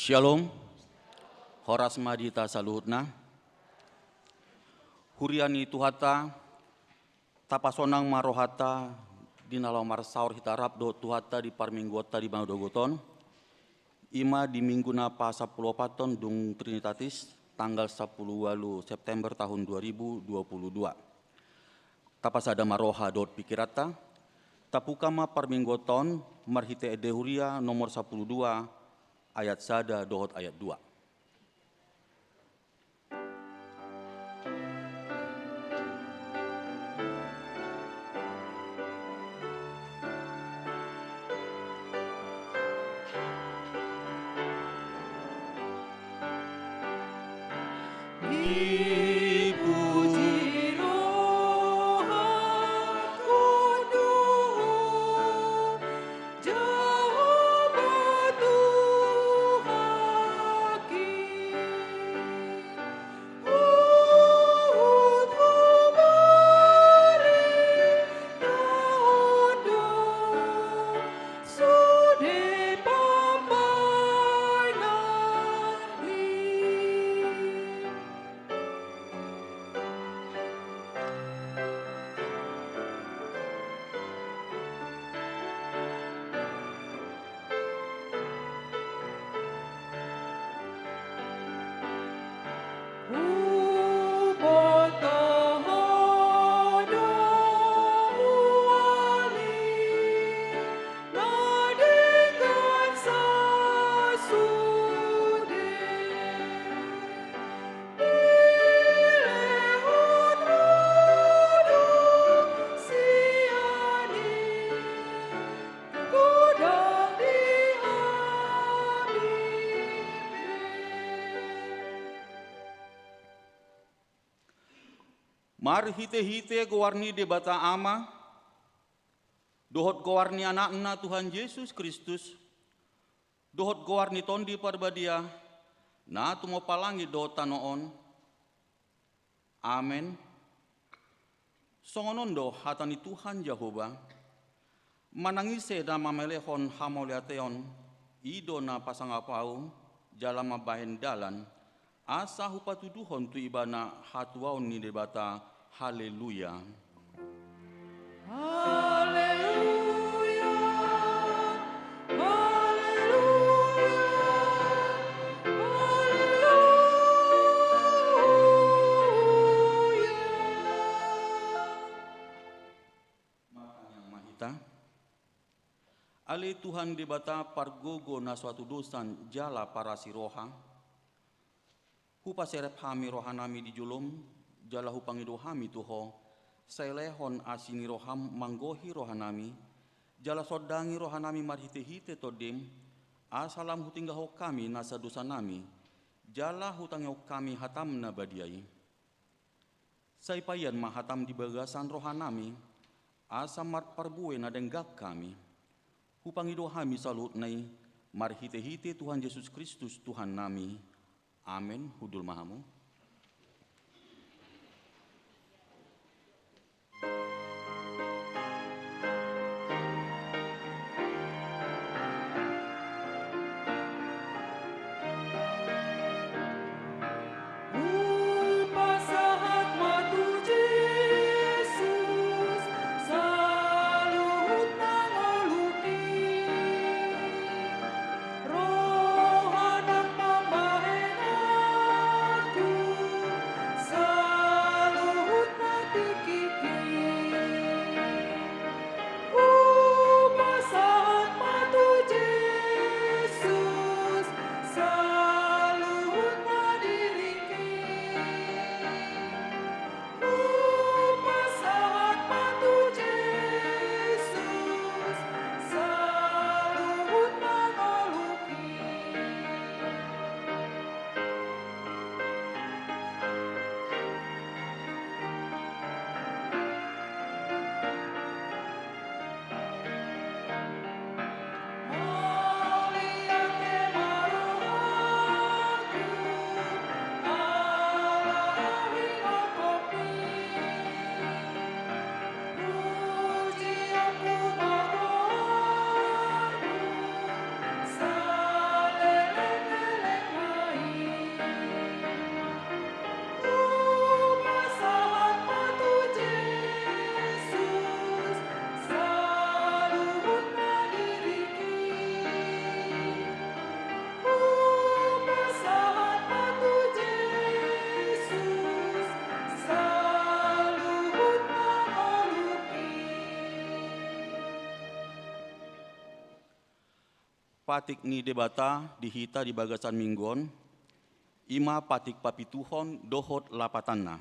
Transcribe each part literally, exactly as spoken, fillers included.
Syalom. Horas ma di hita saluhutna. Huria ni Tuhanta, tapasonang ma rohanta di na laho marsaor hita rap dohot Tuhanta di parmingguonta di manogot on. I ma di minggu na pasampuluopathon dung Trinitatis, tanggal sampulu ualu September tahun dua ribu dua puluh dua. Tapasada ma roha dohot pingkiranta, tabuka ma parmingguonta on marhite Ende Huria nomor sampulu dua, ayat sada dohot ayat dua. Dipuji rohangku, Jahowa Tuhanki. Huhut humarentahon do sude pambahenanmi. Marhitehite goar ni Debata Ama, dohot goar ni Anakna Tuhan Jesus Kristus, dohot goar ni Tondi Parbadia, na tumompa langit dohot tano on. Amen. Songon on do hata ni Tuhan Jahowa: Manang ise na mamelehon hamauliateon, i do na pasangap Ahu, jala mambahen dalan, asa hupatuduhon tu ibana hatuaon ni Debata. Haleluya. Haleluya. Haleluya. Haleluya. Martangiang ma hita. Ale Tuhan Debata pargogo na so hatudosan jala parasi roha, hupaserep hami rohanami di jolom, jala hupangido hami tu Ho, sai lehon asi ni roham manggohi rohanami, jala sondangi rohanami marhitehite Tondim, asa lam hutinggahon hami nasa dosanami, jala hutangihon hami hatam na badia i. Sai paihon ma hatam di bagasan rohanami, asa marparbue na denggan hami. Hupangido hami saluhutna i marhitehite Tuhan Jesus Kristus Tuhannami. Amen. Hundul ma hamu. Hupasahat ma tu Jesus saluhut na ngolungki, roha nang pambahenanku Patik ni Debata di hita di bagasan minggu on, i ma patik papituhon dohot lapatanna.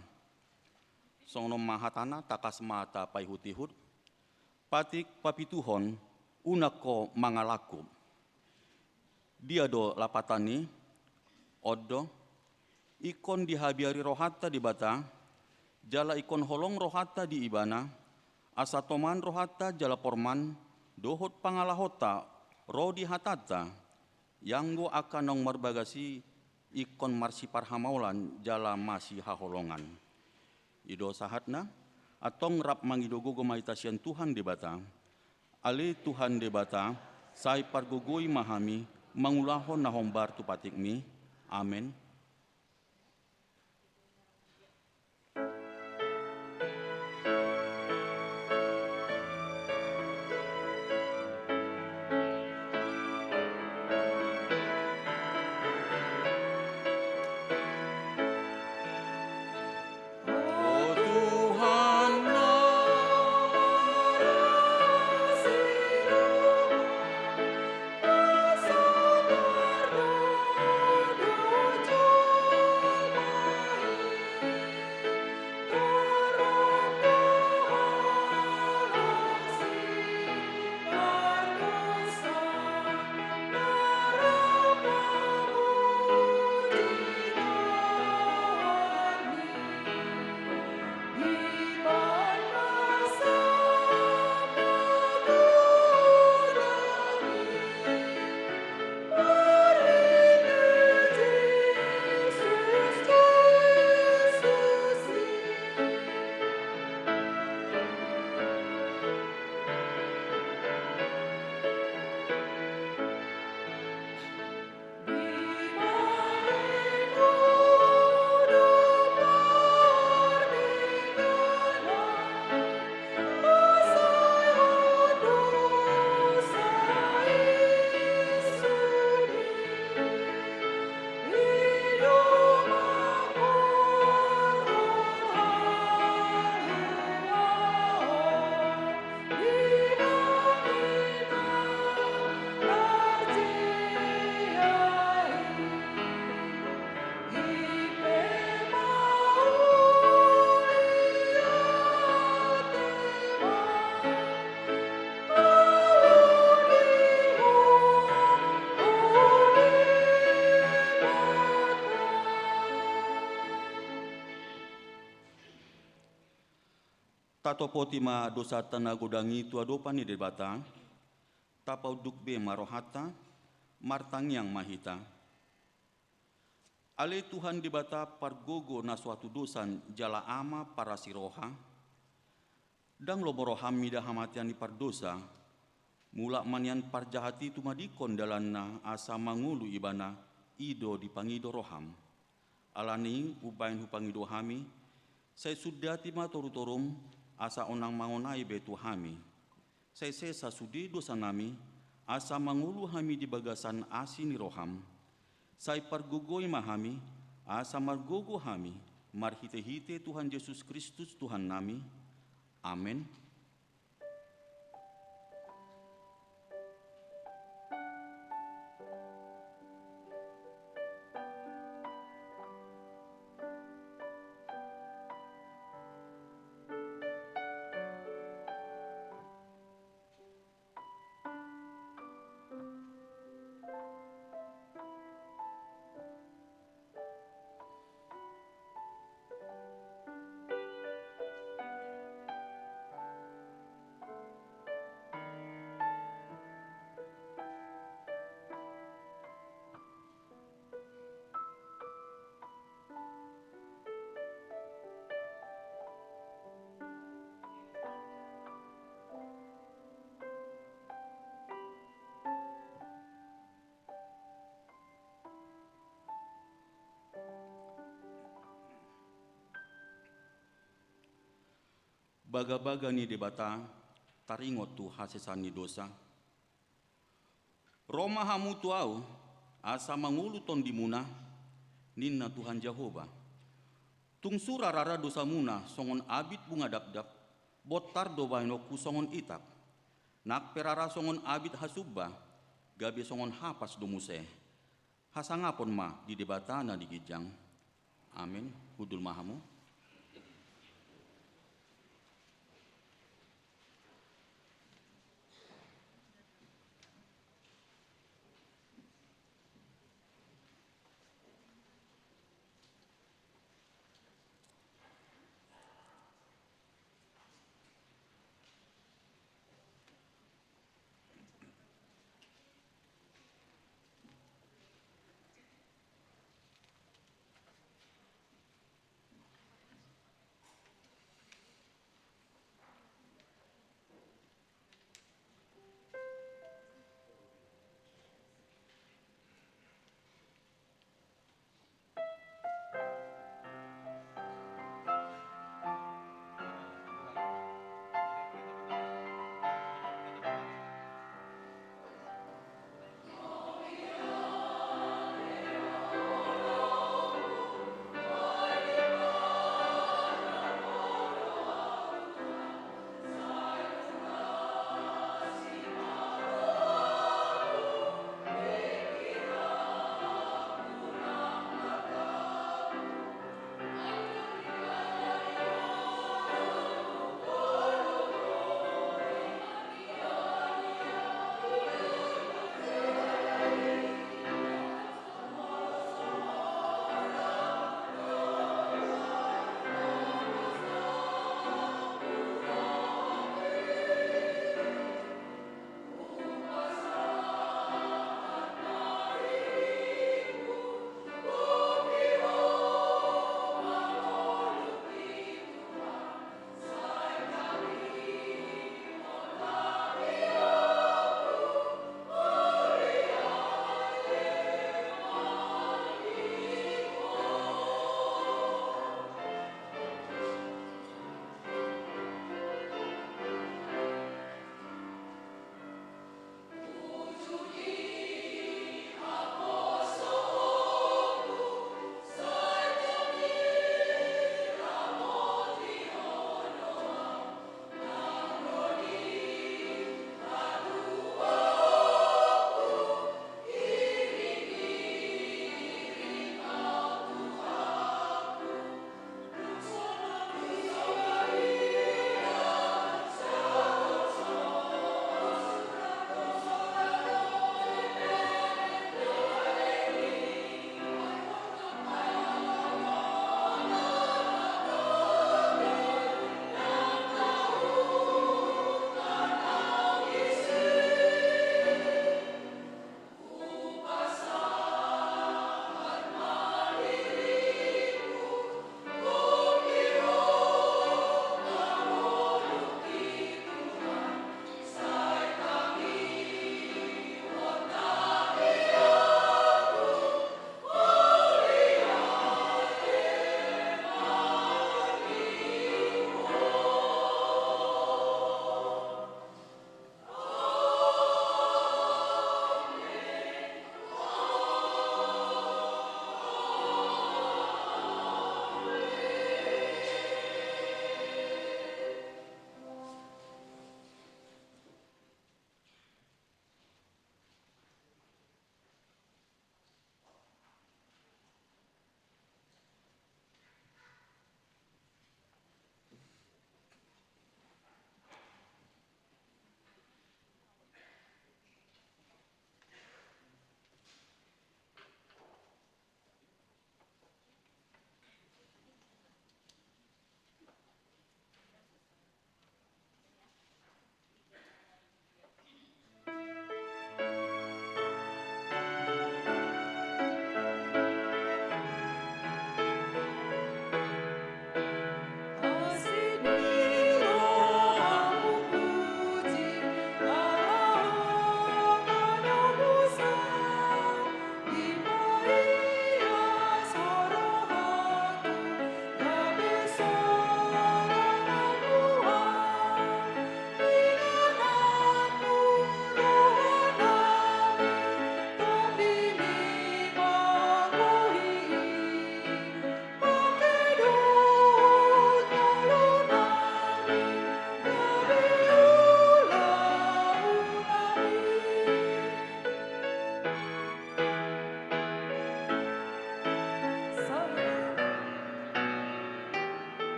Songon on ma hatana, tangkas ma tapaihut-ihut. Patik papituhon, unang ho mangalangkup. Dia do lapatan i? On do, ingkon dihabiari rohanta Debata, jala ingkon holong rohanta di Ibana, asa toman rohanta jala porman, dohot pangalahonta ro di hatanta, ianggo angka naung marbagas i ingkon marsiparhamaolan jala masihaholongan. I do sahatna, antong rap mangido gogo ma hita sian Tuhan Debata. Ale Tuhan Debata, sai pargogoi ma hami mangulahon na hombar tu patikmi. Amen. Tatopoti ma dosanta na godang i tu adopan ni Debata, tapaunduk be ma rohanta, martangiang ma hita. Ale Tuhan Debata pargogo na so hatudosan jala Ama parasi roha, ndang lomo roham mida hamatean ni pardosa, mulak ma nian parjahat i tumadingkon dalanna asa mangolu ibana, i do dipangido roham. Alani i umbahen hupangido hami, sai sundati ma torutorum, asa unang mangonai be tu hami. Sai sesa sude dosanami, asa mangolu hami di bagasan asi ni roham. Sai pargogoi ma hami, asa margogo hami, marhitehite Tuhan Jesus Kristus Tuhannami. Amen. Bagabaga ni Debata taringot tu hasesaan ni dosa. Ro ma hamu tu Ahu, asa mangolu tondimuna, ninna Tuhan Jahowa. Tung sura rara dosamuna songon abit bunga dapdap, bontar do bahenonku songon itap. Nang pe rara songon abit hasumba, gabe songon hapas do muse. Hasangapon ma di Debata na di ginjang. Amen. Hundul ma hamu.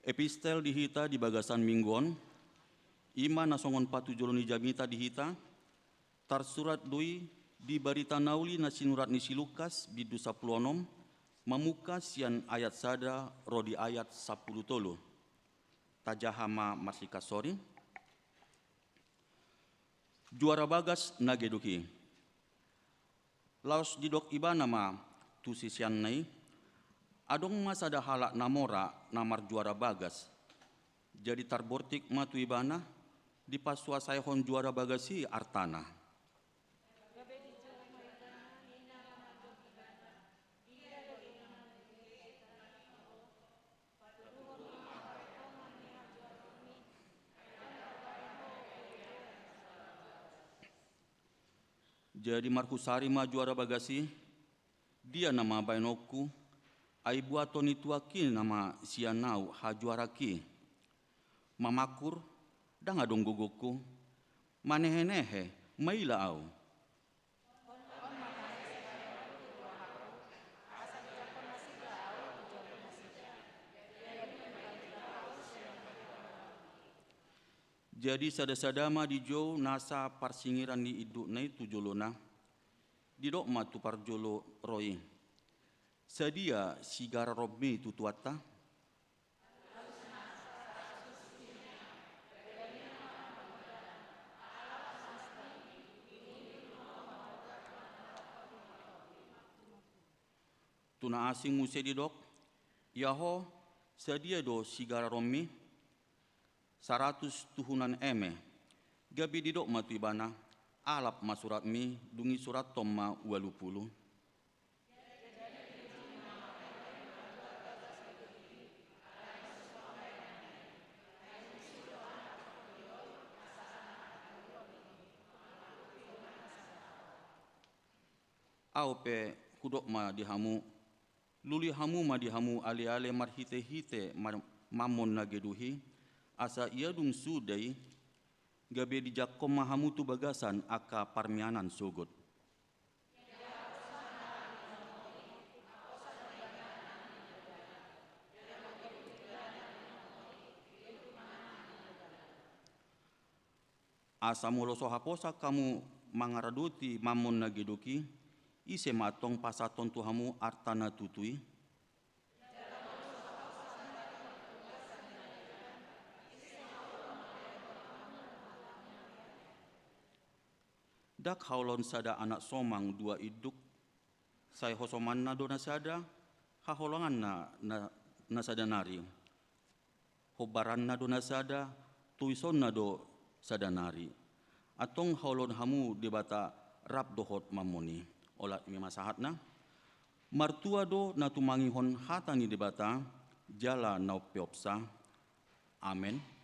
Epistel di hita di bagasan minggu on, i ma na songon patujolo ni jamita di hita, tarsurat do i di Barita Na Uli na sinurat ni si Lukas, bindu sampulu onom, mamungka sian ayat sada ro di ayat sampulu tolu. Tajaha ma marsingkat sori. Juara bagas na geduk i. Laos didok ibana ma tu siseanna i, adong ma sada halak na mora na marjuara bagas. Jadi tarbortik ma tu ibana, dipasuasaihon juara bagas i artana. Jadi marhusari ma juara bagas i, dia nama baenonku, ai buaton ni Tuhan i nama sian ahu hajuarak i. Mamangkur, ndang adong gogongku, manehenehe, maila ahu. Jadi sadasada ma dijou nasa parsingiran ni indukna i tu jolona. Didok ma tu parjolo ro i. Sadia sigararonmi tu Tuhanta? Tu na asing muse didok, ia ho, sadia do sigararonmi? Saratus tuhunan eme. Gabe didok ma tu ibana, alap ma suratmi, dung i surathon ma ualu pulu. Ahu pe hudok ma di hamu, lului hamu ma di hamu aleale marhitehite mar-, mammon na geduk i, asa ia dung suda i, gabe dijangkon ma hamu tu bagasan angka parmianan sogot. Asa molo so haposan hamu mangaradoti mammon na geduk i, ise ma antong pasahathon tu hamu arta na tutu i? Ndang haholon sada anak somang dua induk, sai hosomanna do na sada, haholonganna na, na sada nari. Hombaranna do na sada, toisonna do sada nari. Antong haholon hamu Debata rap dohot mammon i. Olat i ma sahatna. Martua do na tumangihon hata ni Debata, jala na umpeopsa. Amen.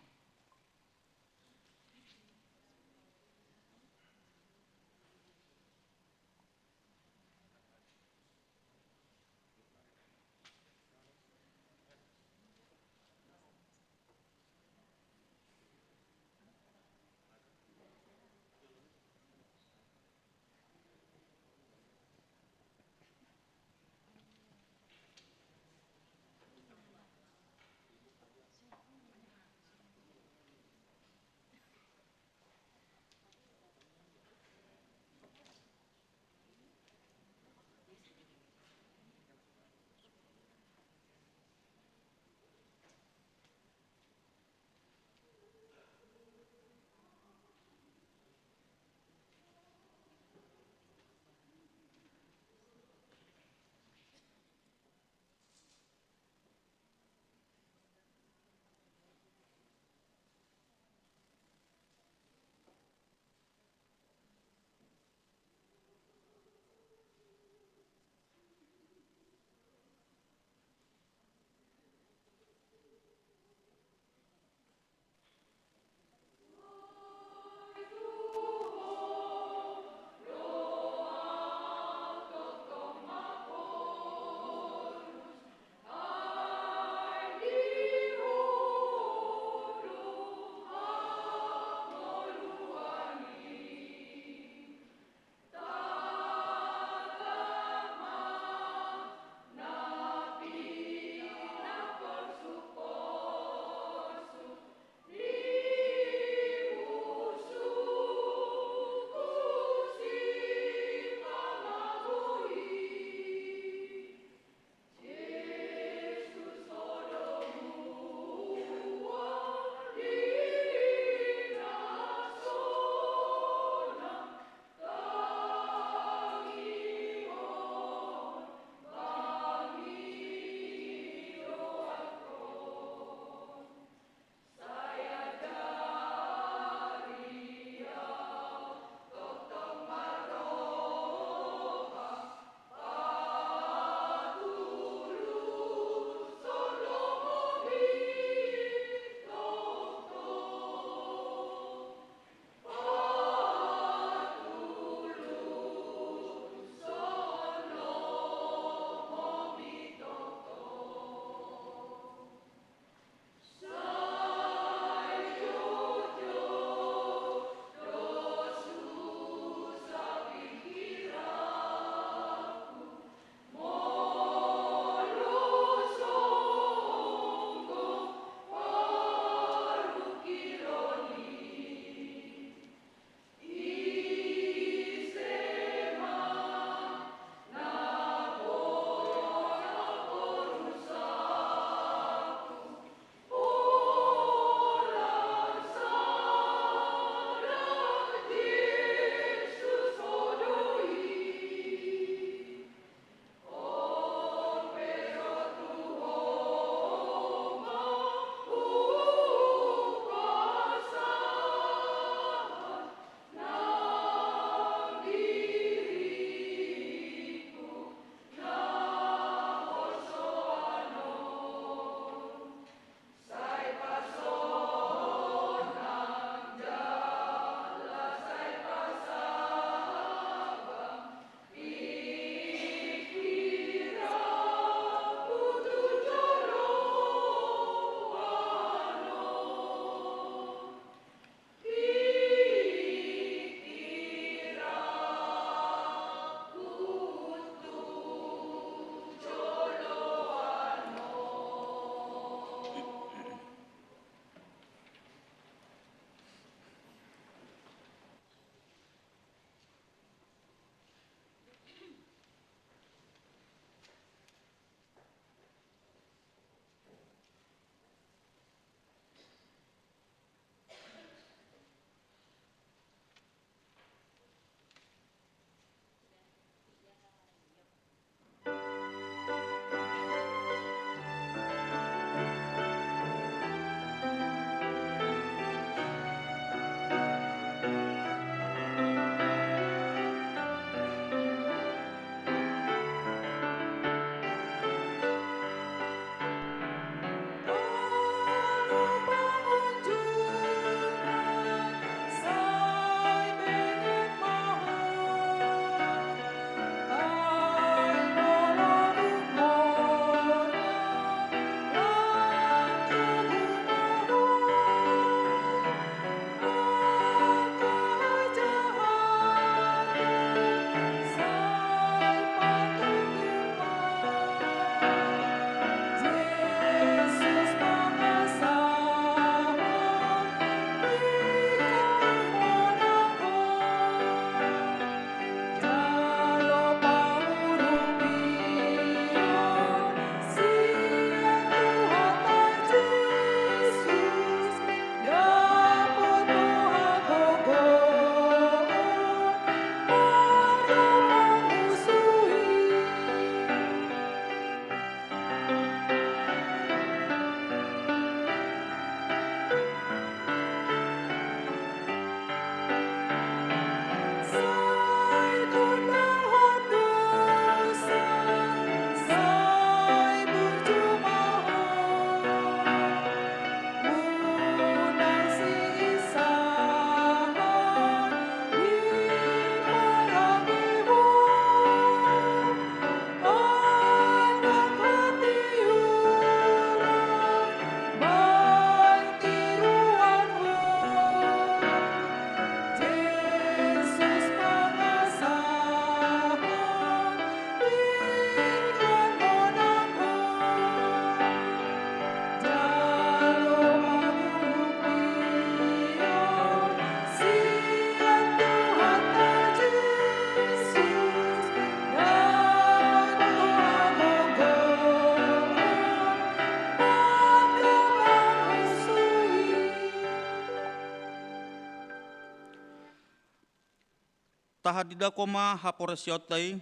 Tahatindangkon ma haporseaonta i,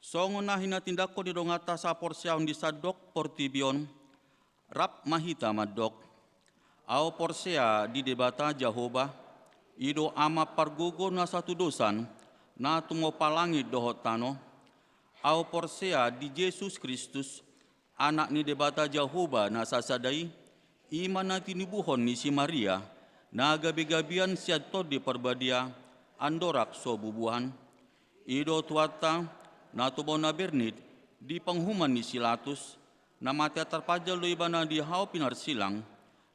songon na hinatindangkon ni donganta saporseaon di sandok portibi on. Rap ma hita mandok: Ahu porsea di Debata Jahowa, i do Ama pargogo na satudosan, na tumompa langit dohot tano. Ahu porsea di Jesus Kristus, Anak ni Debata Jahowa na sasada i, i ma na tinubuhon ni si Maria, na gabegabean sian Tondi Parbadia, andorang so bubuhan. I do Tuhanta, na tumompa na bernit di panguhuman ni si Latus, na mate tarpanjal do Ibana di hau pinarsilang,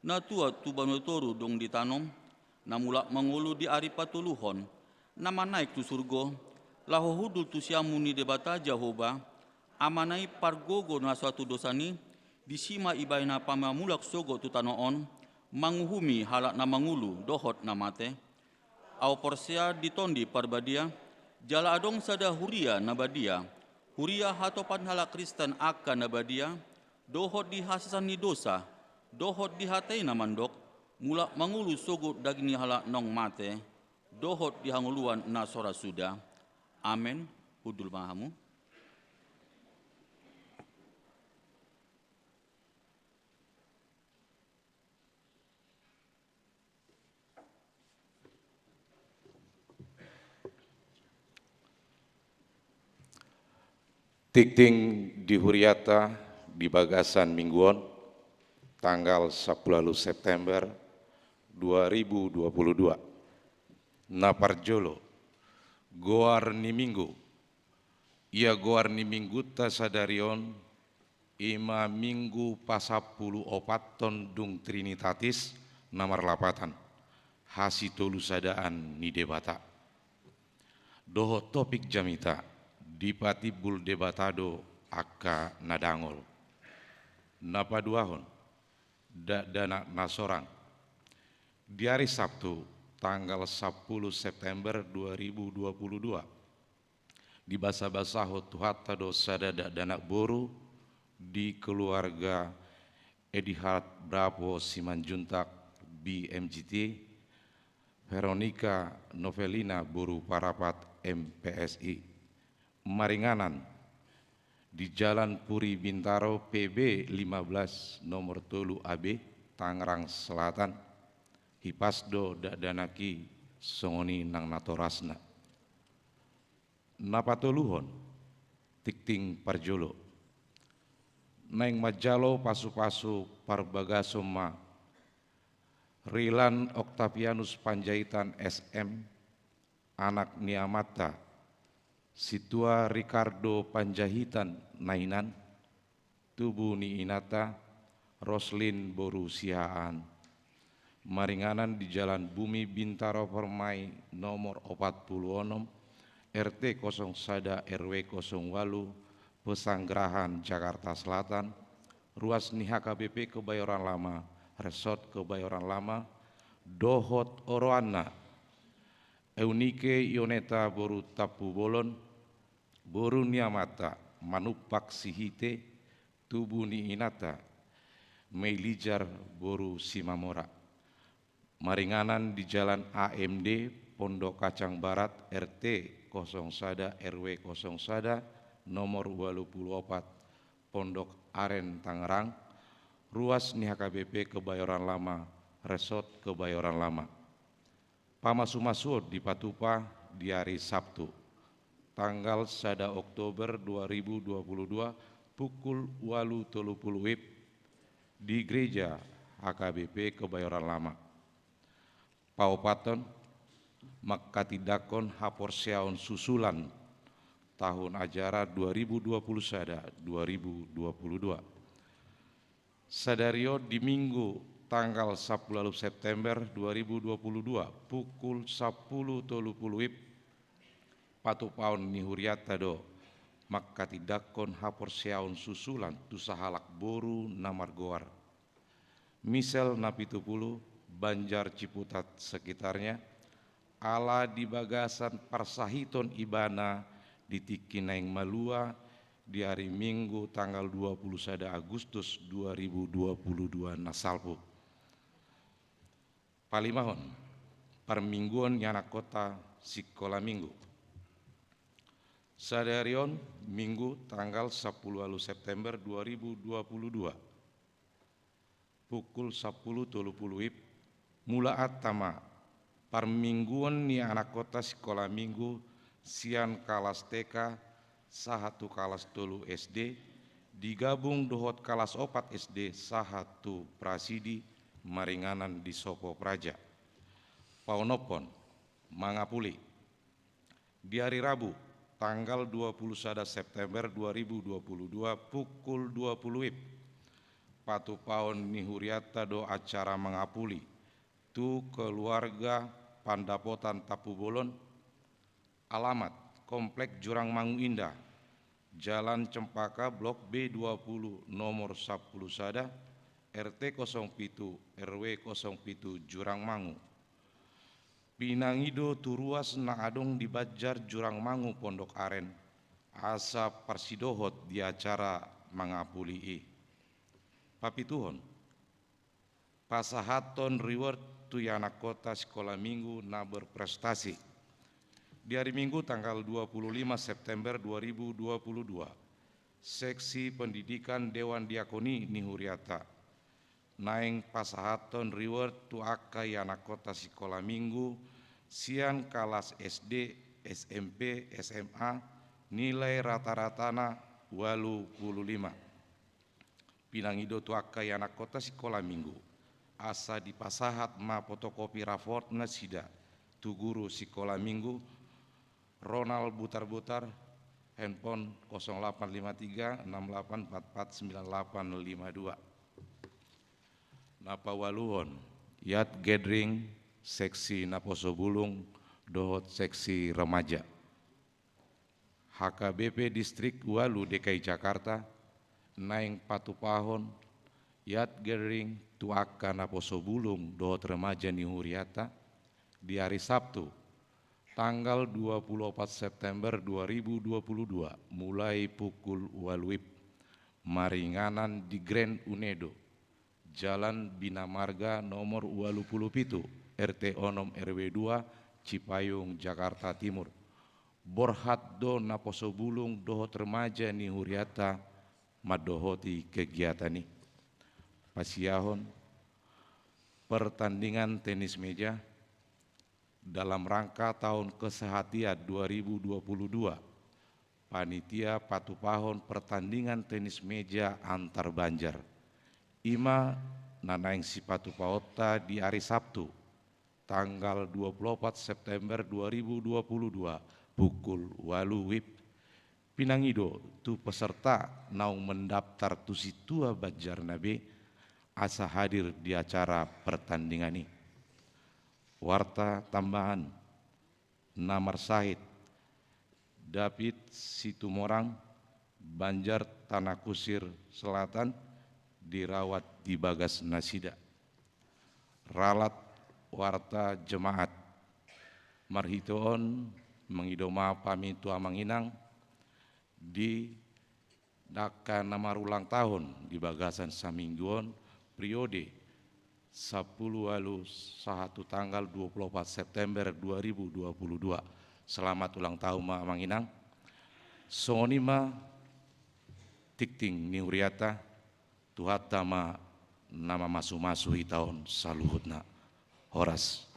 na tua tu banua toru dung ditanom, na mulak mangolu di ari patoluhon, na manaek tu surgo, laho hundul tu siamun ni Debata Jahowa, Amana i pargogo na satudosan i. Disi ma Ibana pamamulak sogot tu tano on, manguhumi halak na mangolu dohot na mate. Ahu porsea di Tondi Parbadia, jala adong sada huria na badia, huria hatopan halak Kristen angka na badia, dohot di hasesaan ni dosa, dohot di hata i na mandok, mulak mangolu sogot daging ni halak naung mate, dohot di hangoluan na so ra suda. Amen. Hundul ma hamu. Tingting di huriata di bagasan minggu on, tanggal sampulu ualu September dua ribu dua puluh dua. Na parjolo, goar ni minggu. Ia goar ni minggunta sadari on, i ma minggu pasampulu opathon dung Trinitatis na marlapatan, hasitolusadaan ni Debata. Dohot topik jamita, dipatimbul Debata do angka na dangol. Na paduahon, dakdanak na sorang. Di ari Sabtu, tanggal sampulu September dua ribu dua puluh dua, dibasabasahon Tuhanta do sada dakdanak boru di keluarga Edi Harbrapo Simanjuntak, B M G T, Veronica Novelina boru Parapat, M P S I. Maringanan di Jalan Puri Bintaro, P B lima belas, nomor tolu A B, Tangerang Selatan. Hipas do dakdanak i, songon i nang natorasna. Na patoluhon, tingting parjolo. Naeng manjalo pasupasu parbagason ma Rilan Octavianus Panjaitan, S M, anak ni amanta, Situa Ricardo Panjaitan Nainan, tubu ni inanta, Roslin boru Siahaan. Maringanan di Jalan Bumi Bintaro Permai nomor opat pulu onom, R T kosong sada, R W kosong ualu, Pesanggerahan, Jakarta Selatan, ruas ni H K B P Kebayoran Lama, Resort Kebayoran Lama, dohot oroanna, Eunike Yoneta boru Tampubolon, boru ni amanta Manumpak Sihite, tubu ni inanta Mei Lijar boru Simamora. Maringanan di Jalan A M D, Pondok Kacang Barat, R T kosong sada, R W kosong sada, nomor ualu pulu opat, Pondok Aren, Tangerang, ruas ni H K B P Kebayoran Lama, Resort Kebayoran Lama. Pamasumasuon dipatupa di ari Sabtu, tanggal sada Oktober dua ribu dua puluh dua, pukul ualu tolu pulu W I B, di Gereja H K B P Kebayoran Lama. Paopathon, mangkatindangkon haporseaon susulan tahun ajaran dua ribu dua puluh sada, dua ribu dua puluh dua. Sadari on di Minggu tanggal sampulu ualu September dua ribu dua puluh dua, pukul sampulu tolu pulu W I B, patupaon ni hurianta do mangkatindangkon haporseaon susulan tu sahalak boru na margoar Misel Napitupulu, Banjar Ciputat sekitarnya, ala di bagasan parsahiton ibana di tingki naeng malua di ari Minggu tanggal dua pulu sada Agustus dua ribu dua pulu dua na salpu. Palimahon, parmingguon ni anakkonta Sikola Minggu. Sadari on, Minggu, tanggal sampulu ualu September dua ribu dua pulu dua, pukul sampulu tolu pulu WIB, mulaanta ma parmingguon ni anakkonta sikola Minggu sian kalas T K sahat tu kalas tolu S D, digabung dohot kalas opat S D sahat tu Prasidi maringanan di Sopo Praja. Paonomhon, mangapuli. Di ari Rabu, tanggal dua pulu sada September dua ribu dua pulu dua, pukul dua pulu WIB, patupaon ni hurianta do acara mangapuli tu keluarga Pandapotan Tampubolon, alamat Komplek Jurangmangu Indah, Jalan Cempaka, Blok B dua pulu, nomor sampulu sada, R T kosong pitu, R W kosong pitu, Jurangmangu. Pinangido tu ruas na adong di banjar Jurangmangu Pondok Aren, asa parsidohot di acara mangapuli i. Papituhon, pasahathon reward tu ianakhonta sikola minggu na berprestasi. Di ari Minggu tanggal dua puluh lima September dua ribu dua puluh dua, Seksi Pendidikan Dewan Diakoni ni huriata naeng pasahathon reward tu angka ianakhonta sikola minggu sian kalas S D, S M P, S M A, nilai rata-ratana ualu puluh lima. Pinangido tu angka ianakhonta sikola minggu, asa dipasahat ma fotokopi raport nasida tu guru sikola minggu, Ronald Butar-Butar, handphone kosong delapan lima tiga enam delapan empat empat sembilan delapan lima dua. Na paualuhon, Youth Gathering Seksi Naposo Bulung dohot Seksi Remaja. H K B P Distrik ualu D K I Jakarta naeng patupahon Youth Gathering tu angka naposo bulung dohot remaja ni huriata di ari Sabtu, tanggal dua puluh opat September dua ribu dua puluh dua, mulai pukul ualu WIB, maringanan di Grand Unedo, Jalan Bina Marga nomor ualu puluh pitu, R T onom R W dua, Cipayung, Jakarta Timur. Borhat do naposo bulung dohot remaja ni huriata mandohoti kegiatan i. Pasiahon, pertandingan tenis meja dalam rangka tahun kesehatan dua ribu dua puluh dua, panitia patupahon pertandingan tenis meja antar banjar. I ma na naeng sipatupaonta di ari Sabtu, tanggal dua puluh opat September dua ribu dua puluh dua, pukul ualu WIB. Pinangido tu peserta naung mendaftar tu sintua banjarna be asa hadir di acara pertandingan i. Warta tambahan, na marsahit David Situmorang, Banjar Tanah Kusir Selatan, dirawat di bagas nasida. Ralat warta jemaat. Marhite on mangido maaf hami tu amang inang di angka na marulang tahun di bagasan saminggu on, periode sampulu ualu sahat tu tanggal dua puluh opat September dua ribu dua puluh dua. Selamat ulang tahun ma amang inang. Songon i ma tingting ni huriata, Tuhanta ma na mamasu-masu hita on saluhutna. Horas.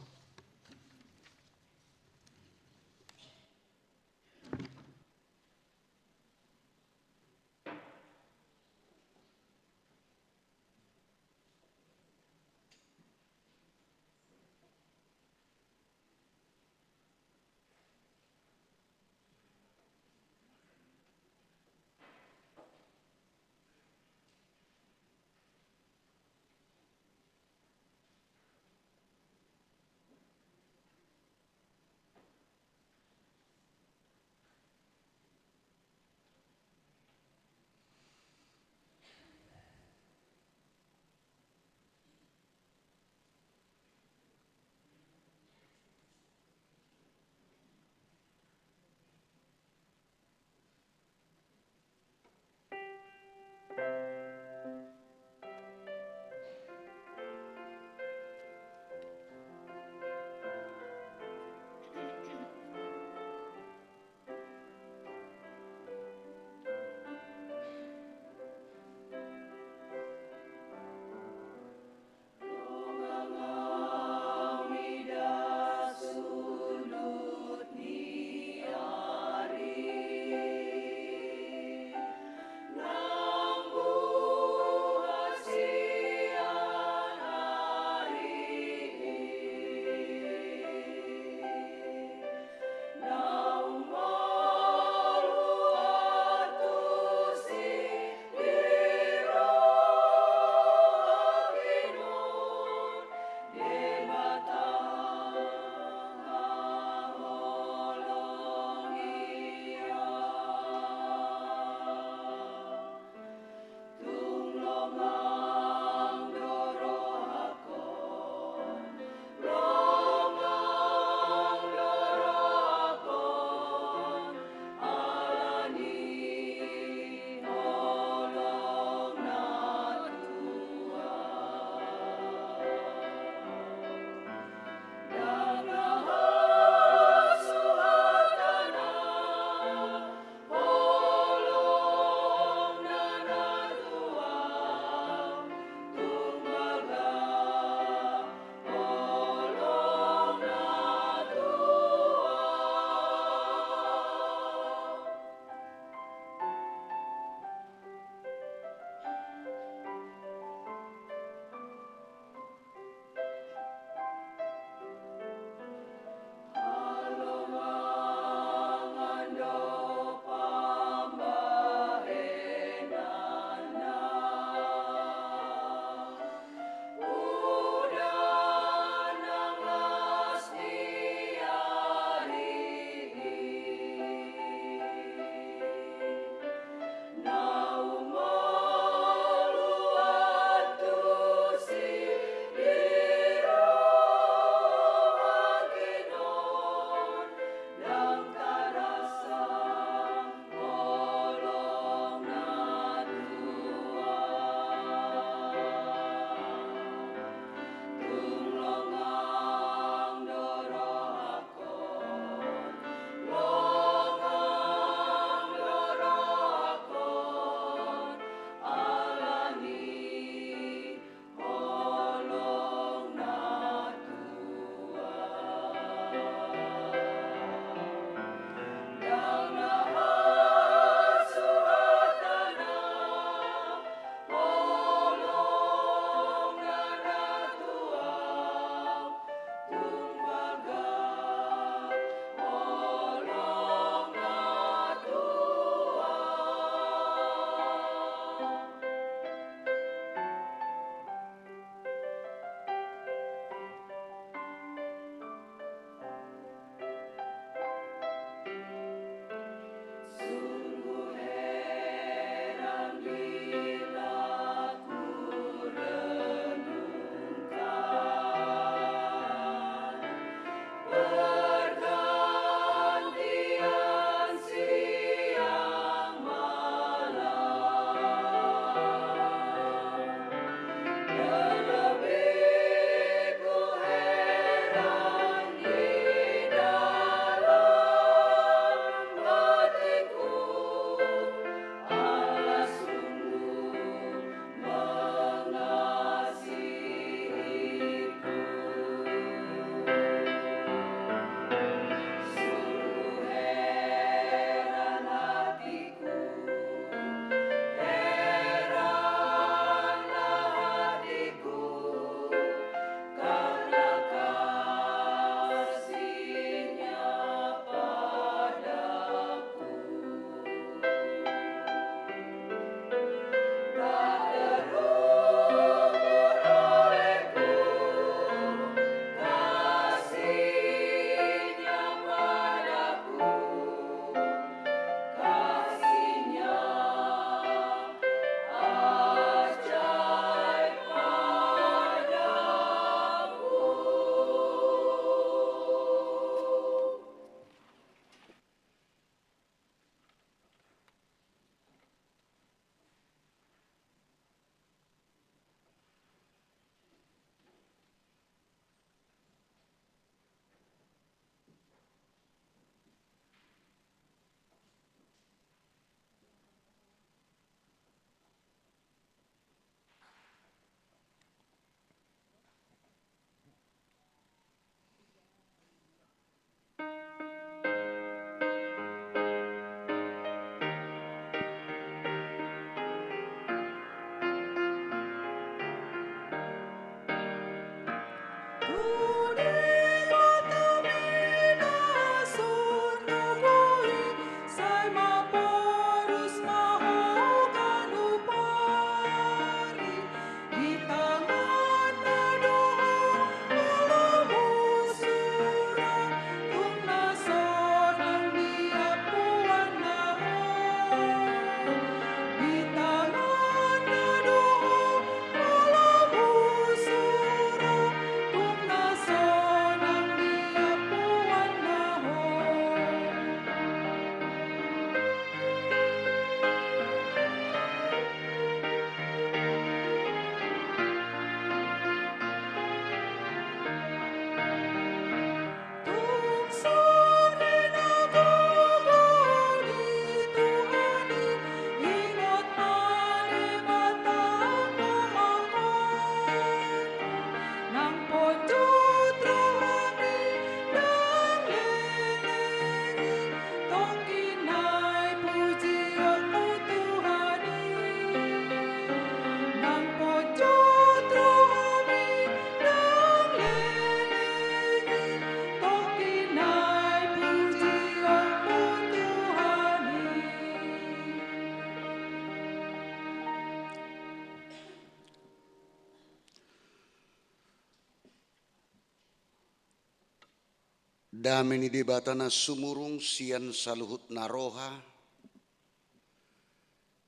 Dame ni Debata na sumurung sian saluhutna roha,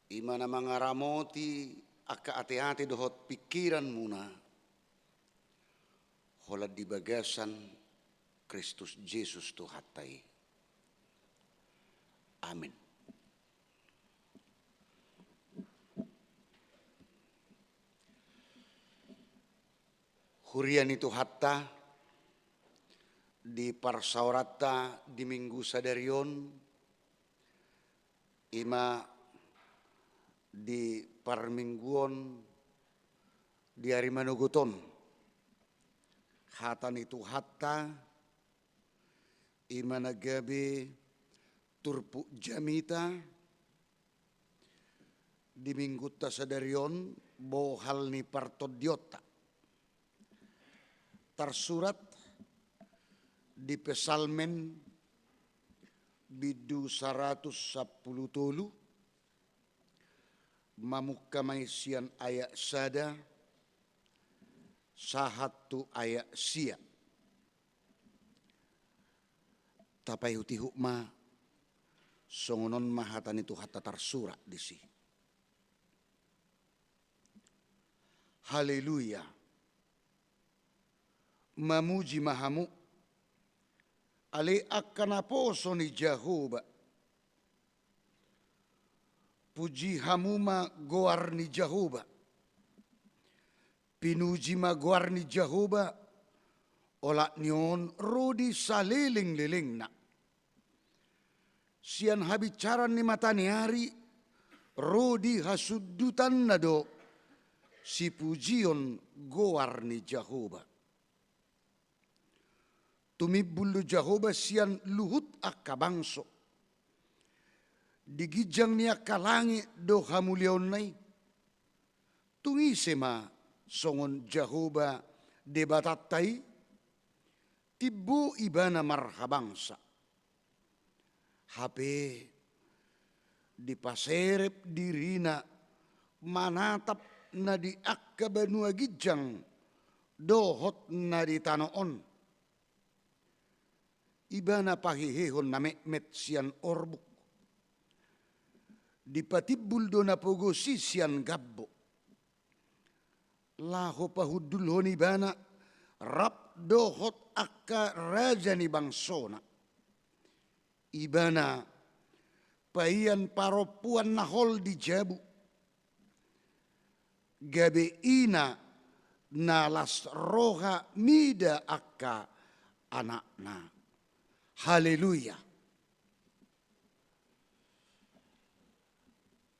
i ma na mangaramoti angka ateate dohot pingkiranmuna, holan di bagasan Kristus Jesus Tuhanta i. Amin. Huria ni Tuhanta, di parsaoranta di Minggu sadari on, i ma di parmingguon di ari manogot on, hata ni Tuhanta, i ma na gabe turpuk jamita di Minggunta sadari on, bohal ni partondionta. Tarsurat di Psalmen bindu saratus sampulu tolu, mamungka ma i sian ayat sada sahat tu ayat sia. Tapaihutihut ma, songon on ma hata ni Tuhanta tarsurat disi. Haleluya. Mamuji ma hamu, ale angka naposo ni Jahowa. Puji hamu ma goar ni Jahowa. Pinuji ma goar ni Jahowa, olat ni on ro di salelenglelengna. Sian habinsaran ni mata ni ari ro di hasundutanna do sipujion goar ni Jahowa. Tumimbul do Jahowa sian luhut angka bangso. Di ginjang ni angka langit do hamuliaonna i. Tung ise ma songon Jahowa Debatanta i? Timbo ibana marhabangsa. Hape dipaserep dirina manatap na di angka banua ginjang dohot na di tano on. Ibana pahehehon na metmet sian orbuk. Dipatimbul do na pogos i sian gambok. Laho pahundulhon ibana rap dohot angka raja ni bangsona. Ibana paian parompuan na hol di jabu. Gabe ina na las roha mida angka anakna. Haleluya.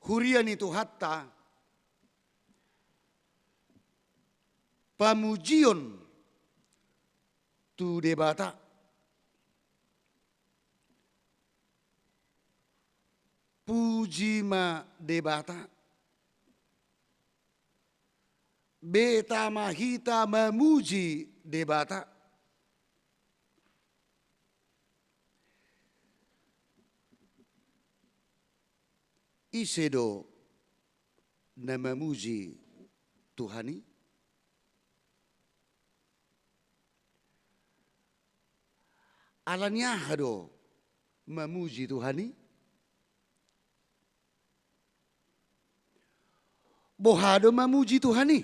Huria ni Tuhanta, pamujion tu Debata. Puji ma Debata. Beta ma hita mamuji Debata. Ise do na mamuji Tuhan i? Ala ni aha do mamuji Tuhan i? Boha do mamuji Tuhan i?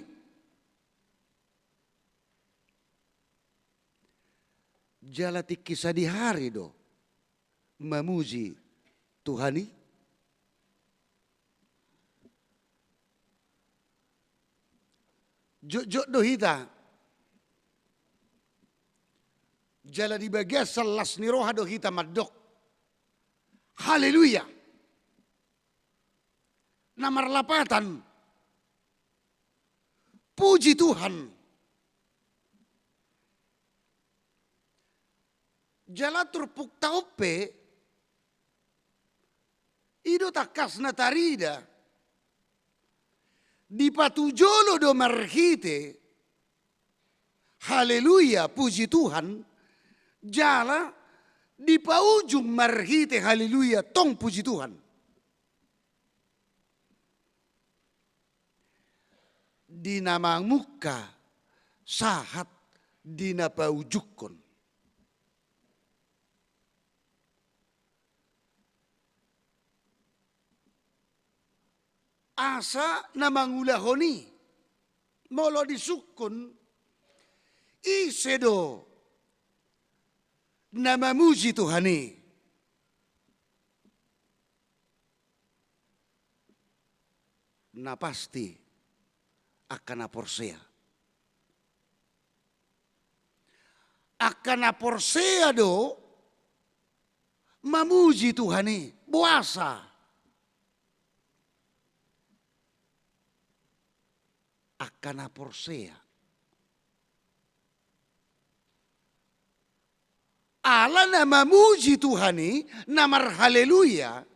Jala tingki sadihari do mamuji Tuhan i? Jotjot do hita. Jala di bagas las ni roha do hita mandok haleluya. Na marlapatan puji Tuhan. Jala turpukta on pe, i do tangkas na tarida, dipatujolo do marhite haleluya, puji Tuhan, jala dipaujung marhite haleluya, tong puji Tuhan. Di na mamungka sahat di na paujungkon. Asa na mangulahon i, molo disungkun, ise do na mamuji Tuhan i? Na pasti angka na porsea. Angka na porsea do mamuji Tuhan i. Boasa? Angka na porsea. Ala na mamuji Tuhan i, na marhaleluya,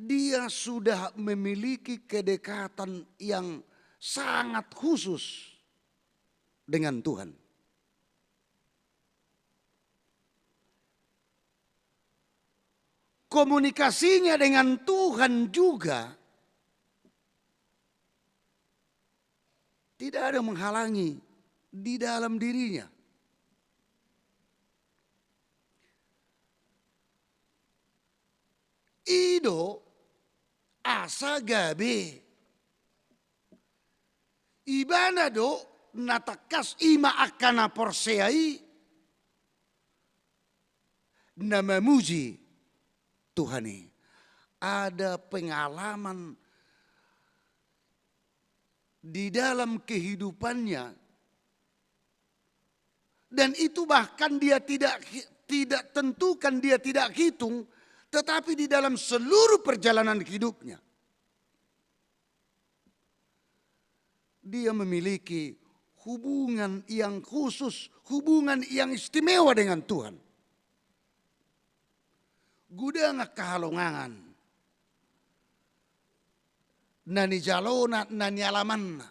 dia sudah memiliki kedekatan yang sangat khusus dengan Tuhan. Komunikasinya dengan Tuhan juga tidak ada menghalangi di dalam dirinya. I do asa gabe. Ibana do na tangkas, i ma angka na porsea i na mamuji Tuhan i. Ada pengalaman di dalam kehidupannya, dan itu bahkan dia tidak, tidak tentukan, dia tidak hitung, tetapi di dalam seluruh perjalanan hidupnya, dia memiliki hubungan yang khusus, hubungan yang istimewa dengan Tuhan. Godang angka halongangan na nijalona, na nialamanna.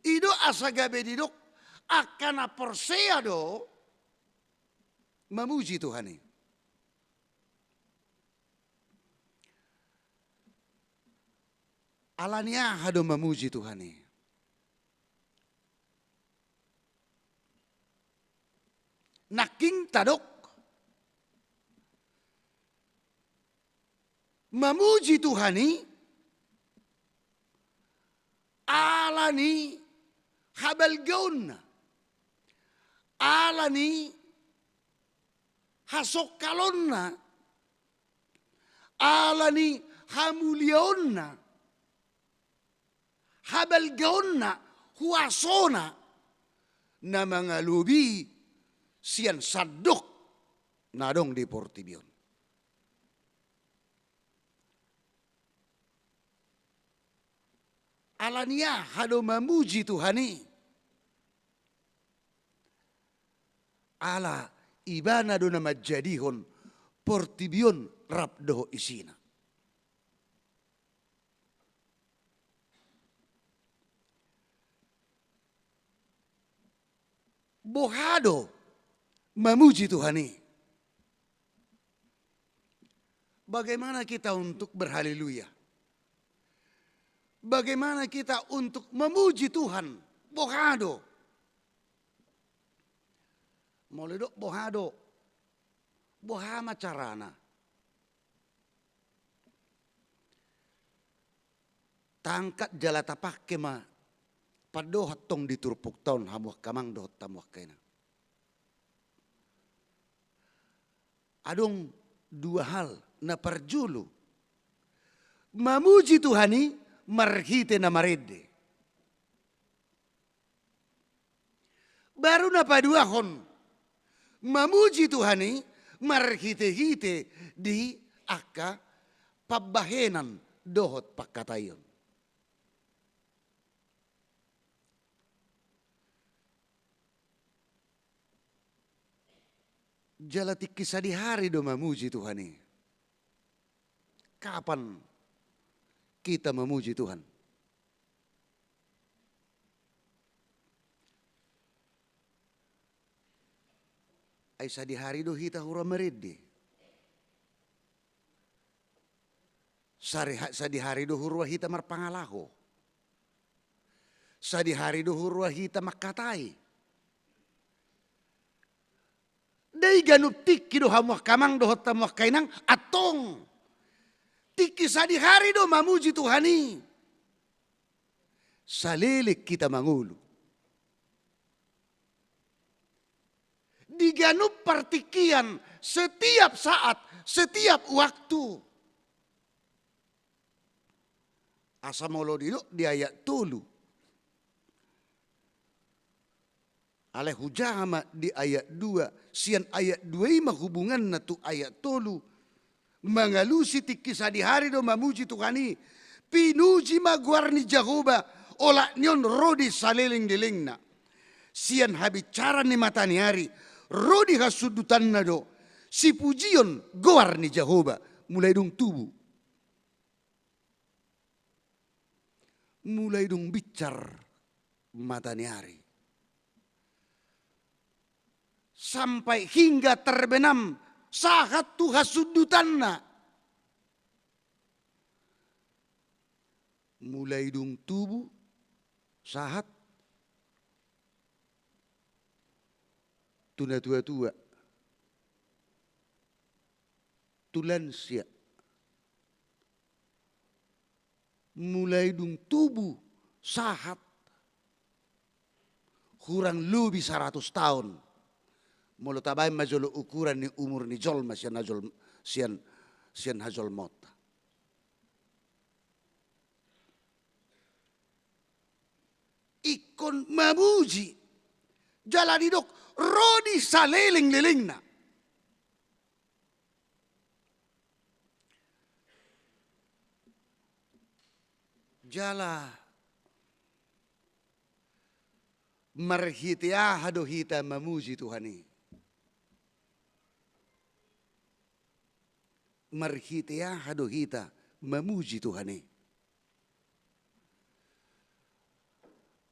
I do asa gabe didok angka na porsea do mamuji Tuhan i. Ala ni aha do mamuji Tuhan i? Nangkin tadok, mamuji Tuhan i ala ni habalgaonna, ala ni hasongkalonna, ala ni hamuliaonna, habalgaonna, huasona, na mangalobi sian sandok na adong di portibi on. Ala ni aha do mamuji Tuhan i? Ala Ibana do na manjadihon portibi on rap dohot isina. Boha do mamuji Tuhan i? Bagaimana kita untuk berhaleluya? Bagaimana kita untuk memuji Tuhan? Boha do? Molo didok boha do, boha ma carana? Taangkat jala tapangke ma pandohan tong di turpukta on, hamu angka amang dohot hamu angka inang. Adong dua hal. Na parjolo, mamuji Tuhan i marhite na marende. Baru na paduahon, mamuji Tuhan i marhitehite di angka pambahenan dohot pangkataion. Jala tingki sadihari do mamuji Tuhan i. Kapan kita mamuji Tuhan? Ai sadihari do hita hurua marende. Sari-, sadihari do hurua hita marpangalaho. Sadihari do hurua hita mangkatai. Dai ganup tingki do hamu angka amang dohot hamu angka inang, antong. Tingki sadihari do mamuji Tuhan i. Saleleng hita mangolu. Di ganup partingkian, setiap saat, setiap waktu. Asa molo didok di ayat tolu. Alai hujaha ma di ayat dua, sian ayat dua i ma hubunganna tu ayat tolu. Mangalusi tingki sadihari do mamuji Tuhan i. Pinuji ma goar ni Jahowa, olat ni on ro di salelenglelengna. Sian habisaran ni mata ni ari, ro di hasundutanna do sipujion goar ni Jahowa, mulai dung tubu. Mulai dung binsar mata ni ari. Sampai hingga terbenam, sahat tu hasundutanna. Mulai dung tubu, sahat tu natuatua, tu lansia. Mulai dung tubu, sahat, hurang lobi saratus taon. Molo tabaen ma jolo ukuran ni umur ni jolma sian hajol-, sian, sian hajolmaonta. Ingkon mamuji. Jala didok ro di salelenglelengna. Jala marhite aha do hita mamuji Tuhan i? Marhite aha do hita mamuji Tuhan i?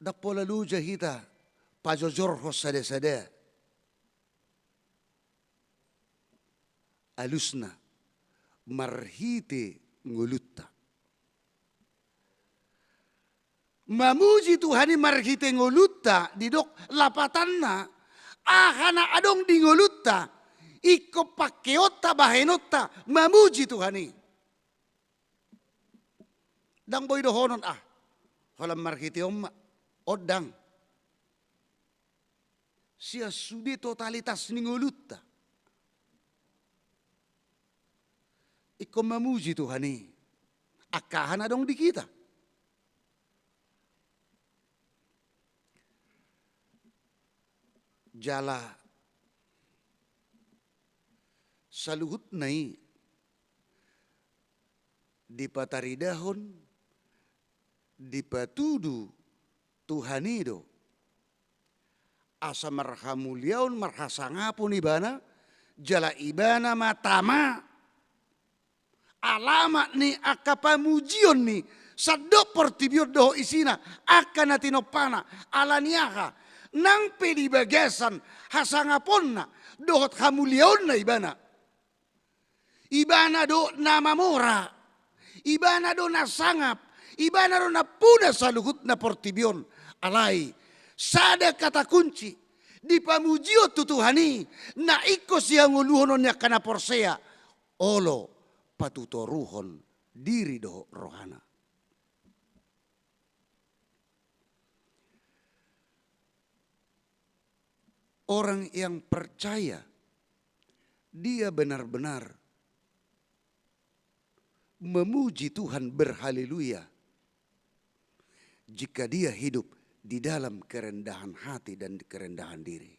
Ndang pola loja hita pajojorhon sadasada. Alusna, marhite ngolunta. Mamuji Tuhan i marhite ngolunta, didok lapatanna, aha na adong di ngolunta, ingkon pangkeonta, bahenonta, mamuji Tuhan i. Ndang boi dohonon, ah, holan marhite on ma, on ndang. Sian sude totalitas ni ngolunta. Ingkon mamuji Tuhan i. Angka aha na adong di hita. Jala saluhutna i dipataridahon, dipatudu Tuhan i do. Asa marhamuliaon, marhasangapon ibana, jala ibana ma tama alamat ni angka pamujion ni sandok portibi on dohot isina, angka na tinompana. Ala ni aha? Nang pe di bagasan hasangaponna dohot hamuliaonna ibana, ibana do na mamora, ibana do na sangap, ibana do nampuna saluhutna portibi on. Alai sada kata kunci di pamujion tu Tuhan i, na ingkon sihangoluhonon ni angka na porsea, olo patutoruhon diri dohot rohana. Orang yang percaya, dia benar-benar memuji Tuhan, berhaleluya, jika dia hidup di dalam kerendahan hati dan kerendahan diri.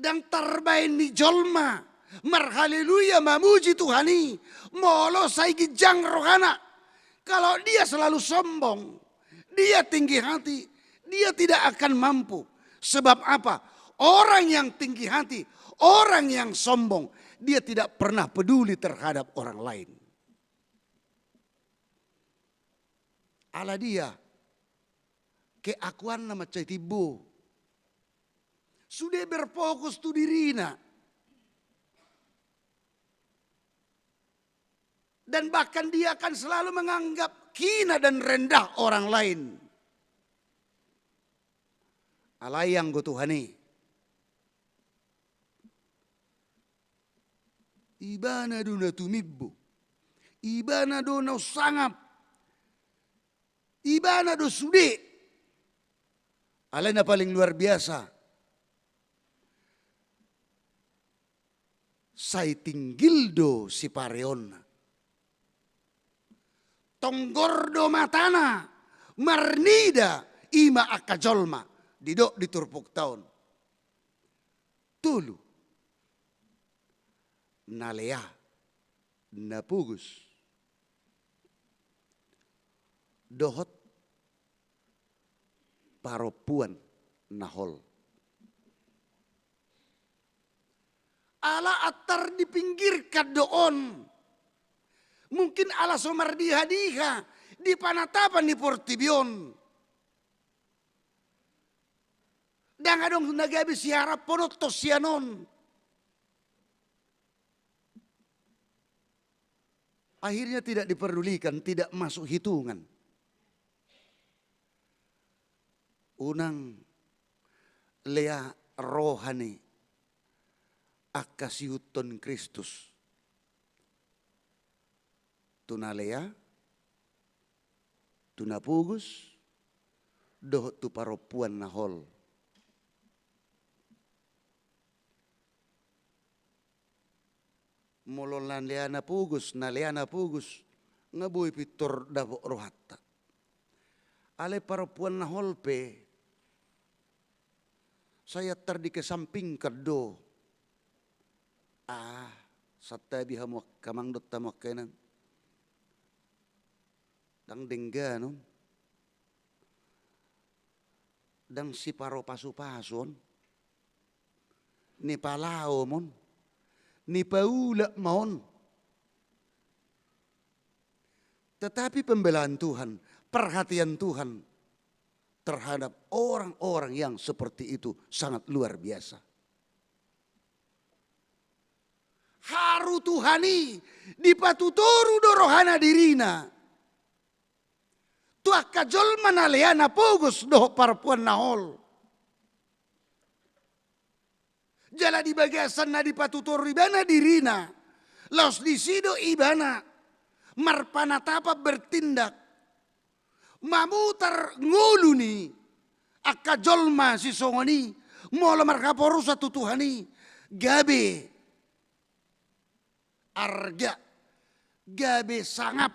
Ndang tarbaen ni jolma marhaleluya, mamuji Tuhan i, molo sai ginjang rohana. Kalau dia selalu sombong, dia tinggi hati, dia tidak akan mampu. Sebab apa? Orang yang tinggi hati, orang yang sombong, dia tidak pernah peduli terhadap orang lain. Ala dia, keakuanna mansai timbo. Sude berfokus tu dirina. Dan bahkan dia akan selalu menganggap hina dan rendah orang lain. Alai anggo Tuhan i, ibana do na tumimbo, ibana do na unsangap, ibana do sude. Alai na paling luar biasa, sai tinggil do sipareonna. Tonggor do matana marnida, i ma angka jolma, didok di turpukta on. Tolu. Na lea, na pogos, dohot parompuan na hol. Ala antar dipinggirkan do on. Mungkin ala so mardiha-diha di panatapan ni portibi on. Ndang adong na gabe siharaphonon sian on. Akhirnya tidak diperdulikan, tidak masuk hitungan. Unang lea roha ni angka siihuthon Kristus tu na lea, tu na pogos, dohot tu parompuan na hol. Molo na lea na pogos, na lea na pogos, nga boi pintor dapot rohanta. Alai parompuan na hol pe, sai antar dikesampingkan do. Ah, santabi hamu angka amang dohot hamu angka inang. Ndang denggan on. Ndang siparo pasu-pasu on. Nipalaom on. Nipaulak ma on. Tetapi pembelaan Tuhan, perhatian Tuhan terhadap orang-orang yang seperti itu sangat luar biasa. Haru Tuhan i, dipatutoru do rohana dirina tu angka jolma na lea na pogos dohot parompuan na hol. Jala di bagasan na dipatutoru ibana dirina, laos disi do ibana marpanatapan, bertindak, mamutar ngolu ni angka jolma sisongon i, molo marhaporusan tu Tuhan i, gabe arga, gabe sangap.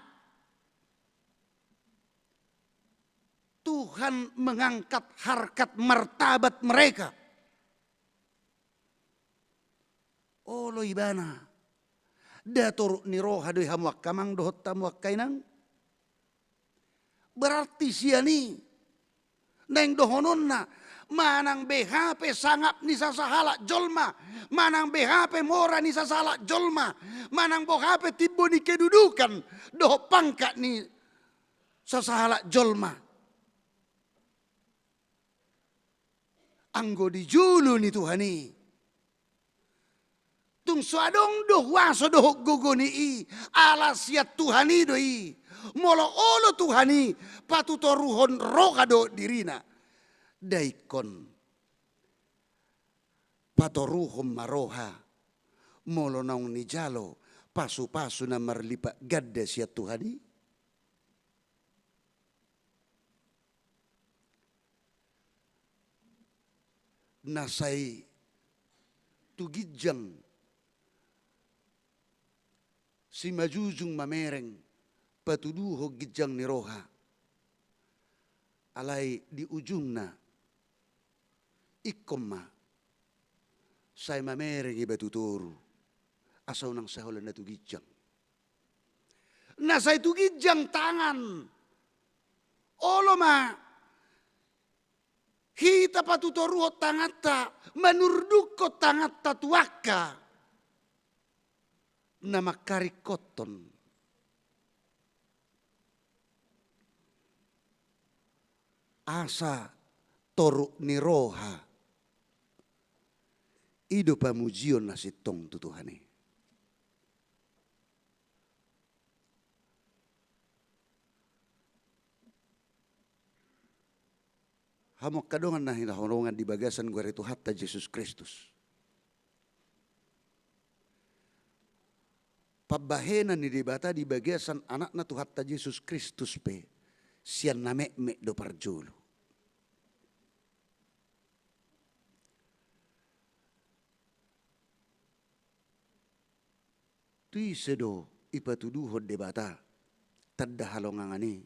Tuhan mengangkat harkat martabat mereka. Olo ibana, nda torop ni roha do i hamu angka amang dohot hamu angka inang? Berarti sian i Naeng dohononna, manang beha pe sangap ni sasahalak jolma, manang beha pe mora ni sasahalak jolma, manang boha pe timbo ni kedudukan dohot pangkat ni sasahalak jolma, anggo di jolo ni Tuhan i, tung so adong do huaso dohot gogo ni i, ala sian Tuhan i do i. Molo olo Tuhan i, patutoruhon roha dohot dirina. Nda ingkon patoruhon ma roha, molo naung nijalo pasupasu na marlipat ganda sian Tuhan i? Na sai tu ginjang simanjujung mamereng patuduhon ginjang ni roha. Alai di ujungna ingkon ma sai mamereng iba tu toru, asa unang sai holan na tu ginjang. Na sai tu ginjang tangan, olo ma hita patutoruhon tanganta, manurdukhon tanganta tu angka na mangkaringkothon. Asa toruk ni roha, i do pamujion na sintong tu Tuhan i. Hamu angka dongan na hinaholongan di bagasan goar ni Tuhanta Jesus Kristus. Pambahenan ni Debata di bagasan Anakna Tuhanta Jesus Kristus pe sian na metmet do parjolo. Tu ise do ipatuduhon Debata tanda halongangan i,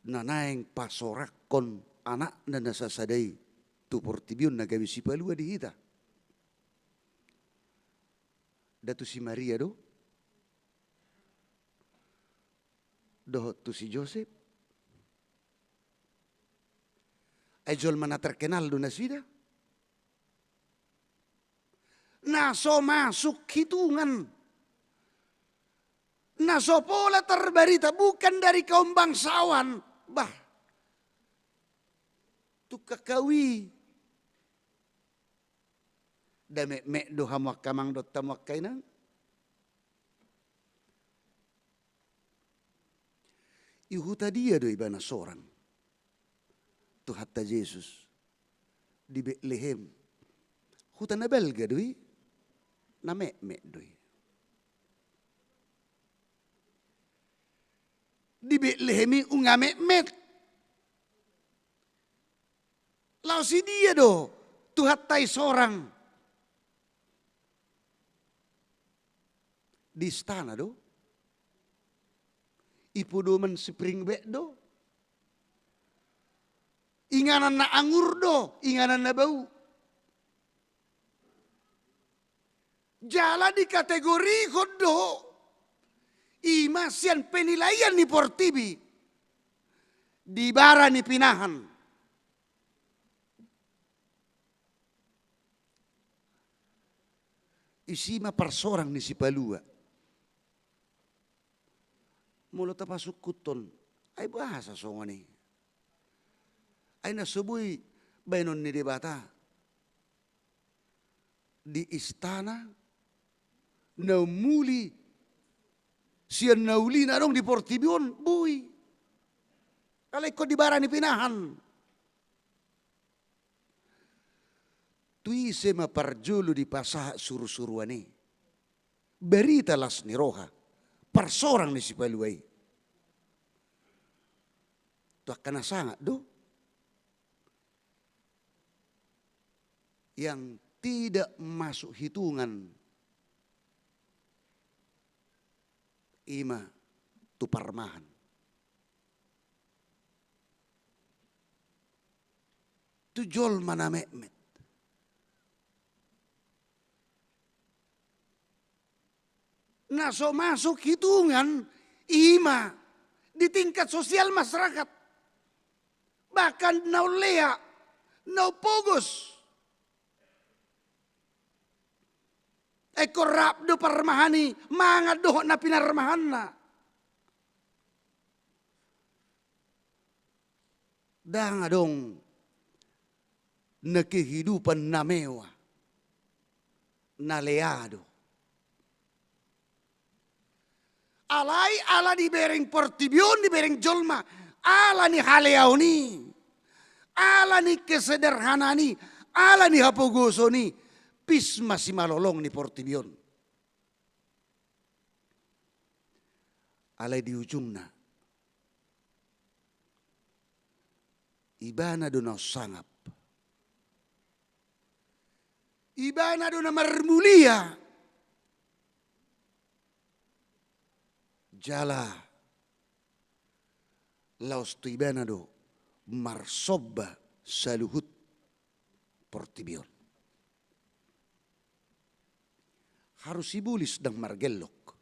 na naeng pasoranghon Anakna na sasada i tu portibi on na gabe sipalua di hita? Nda tu si Maria do? Dohot tu si Josep? Ai jolma na terkenal do nasida. Na so masuk hitungan, na so pola terbarita, bukan dari kaum bangsawan. Bah, tungkang hau i. Nda metmet do hamu angka amang dohot hamu angka inang? I huta dia do ibana sorang Tuhanta Jesus? Di Betlehem. Huta na balga do i, na metmet do i. Di Betlehem i nunga metmet. Laos i dia do Tuhanta i sorang? Di istana do? I podoman spring bed do? Inganan na angur do, inganan na bau? Jala dikategorihon do i ma sian penilaian ni portibi di bara ni pinahan. Isi ma parsorang ni sipalua. Molo tapasungkunhon, ai boasa songon i? Ai na so boi baenon ni Debata di istana na umuli sian na uli na adong di portibi on, boi. Alai ingkon di bara ni pinahan. Tu ise ma parjolo dipasahat surusuruan i? Barita las ni roha, parsorang ni sipalua i. Tu angka na sangap do? Yang tidak masuk hitungan i ma tu parmahan. Tu jolma na metmet. Na so masuk hitungan i ma di tingkat sosial masyarakat. bahkan na ullea, na umpogos. Ingkon rap do parmahan i mangan dohot na pinarmahanna. Ndang adong na kehidupan na mewah, na lea do. Alai ala dibereng portibi on, dibereng jolma, ala ni haleaon i, ala ni kesederhanaan i, ala ni hapogoson i, pis ma simalolong ni portibi on. Alai di ujungna, ibana do na sangap. Ibana do na marmulia. Jala laos tu ibana do marsomba saluhut portibi on. Haru sibolis ndang margellok.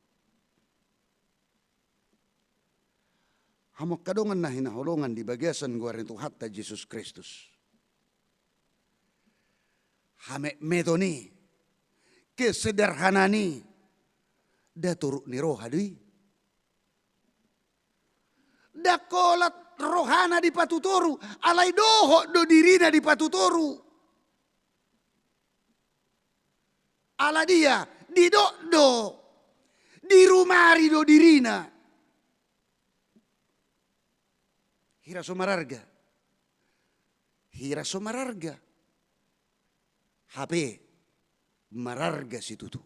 Hamu angka dongan na hinaholongan di bagasan goar ni Tuhanta Jesus Kristus. Hametmeton i, kesederhanaan i, nda toruk ni roha do i. Ndang holan rohana dipatutoru, alai dohot do dirina dipatutoru. Ala dia, didok do, dirumari do dirina. Hira so mararga. Hira so mararga. Hape mararga situtu.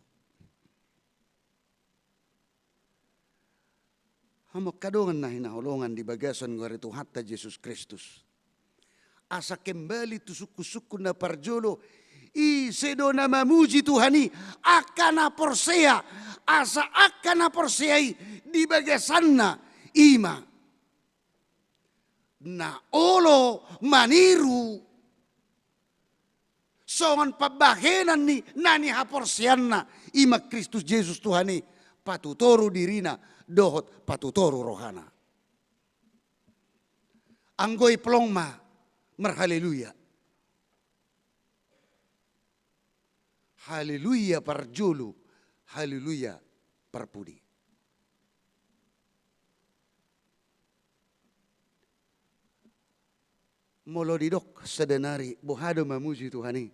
Hamu angka dongan na hinaholongan di bagasan goar ni Tuhanta Jesus Kristus. Asa kembali tu sungkunsungkun na parjolo, ise do na mamuji Tuhan i? Angka na porsea, asa angka na porsea i di bagasanna i ma na olo maniru songon pambahenan ni na nihaporseanna, i ma Kristus Jesus Tuhan i, patutoru dirina dohot patutoru rohana. Anggo i plong ma marhaleluya. Haleluya parjolo, haleluya parpudi. Molo didok sada nari, boha do mamuji Tuhan i?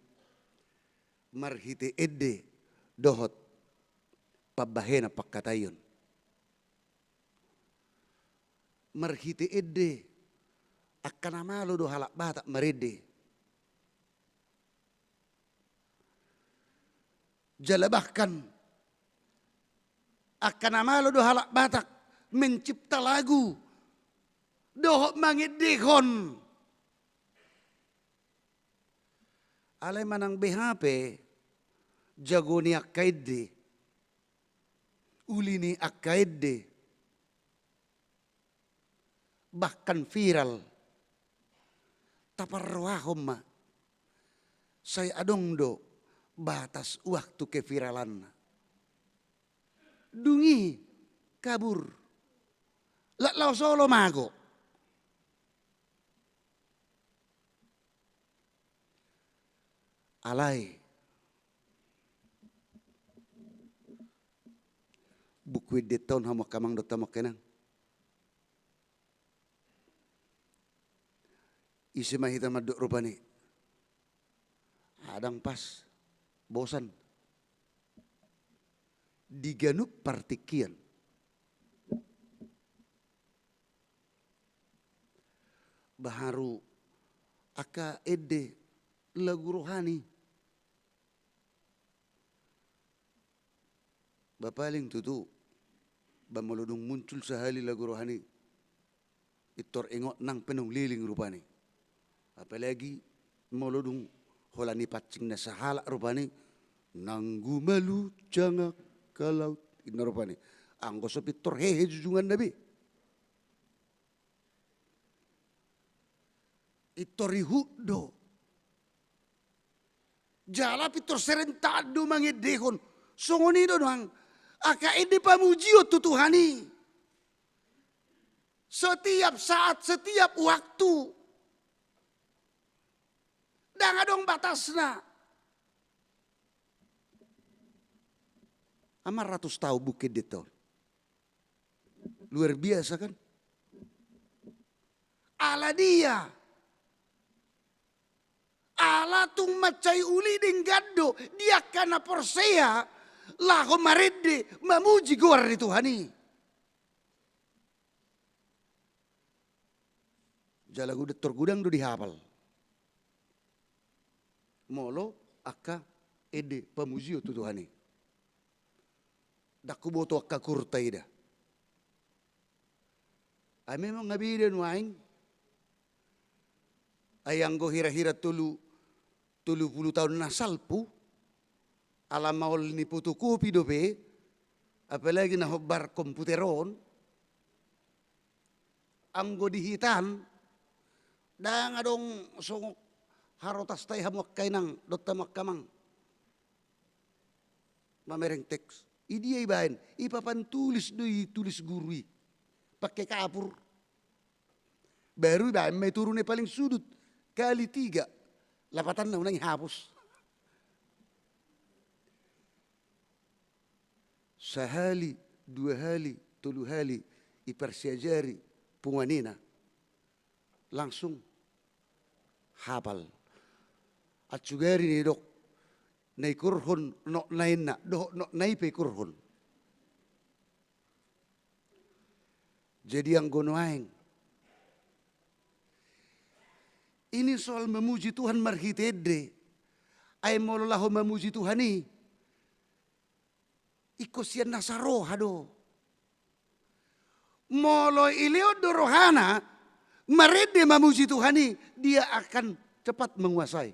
Marhite ende dohot pambahenan pangkataion. Marhite ende, angka na malo do halak Batak marende. Jala bahkan angka na malo do halak Batak mencipta lagu dohot mangendehon. Alai manang beha pe, jago ni angka ende, uli ni angka ende, bahkan viral. Taparrohahon ma, sai adong do batas waktu keviralanna. Dung i kabur. Laos olo mago. Alai buku endenta on, hamu angka amang dohot hamu angka inang, ise ma hita mandok rupani? Ndang pas, bosan. Di ganup partingkian. Baharu angka ende lagu rohani. Ba paling tutu, ba molo dung muncul sahali lagu rohani, pintor ingot nang pe naung leleng rupani. Apalagi molo dung holan dipancing na sahalak rupani, nanggu malu jangka laut, inna rupani. Anggo so pintor hehe jujunganna be. Pintor ihut do. Jala pintor serentak do mangendehon. Songon i do nang angka ende pamujion tu Tuhan i. Setiap saat, setiap waktu. Ndang adong batasna. Amang ratus taon bungkit di taon. Luar biasa kan? Ala dia. Ala tung mansai uli denggan do di angka na porsea laho marende mamuji goar ni Tuhan i. Jala godang torgodang do dihapal. Molo angka ende pamujion tu Tuhan i. Ndang huboto angka kurta i da. Ai memang nga beda nuaeng. Ai anggo hira-hira tolu, tolu pulu taon na salpu, ala maol ni fotokopi dope, apalagi na hombar komputer on, anggo di hita an, ndang adong songon harotasta i hamu angka inang, dohot hamu angka amang. Mamereng teks. Idia ibaen, i papan tulis do i tulis guru i. Pake kapur. Baru ibaen ma i turun i paling sudut. Kali tiga. Lapatanna unang ihapus. Sahali, dua hali, tolu hali, iparsiajari punguanina. Langsung hapal. Atsugari nidok, na ikurhon nokna inna, dohot nokna i pe ikurhon. Jadi anggo nuaeng. Ini soal memuji Tuhan marhite ende. Ai molo laho mamuji Tuhan i, ingkon sian nasa roha do. Molo ilehon do rohana, marende mamuji Tuhan i, dia akan cepat menguasai.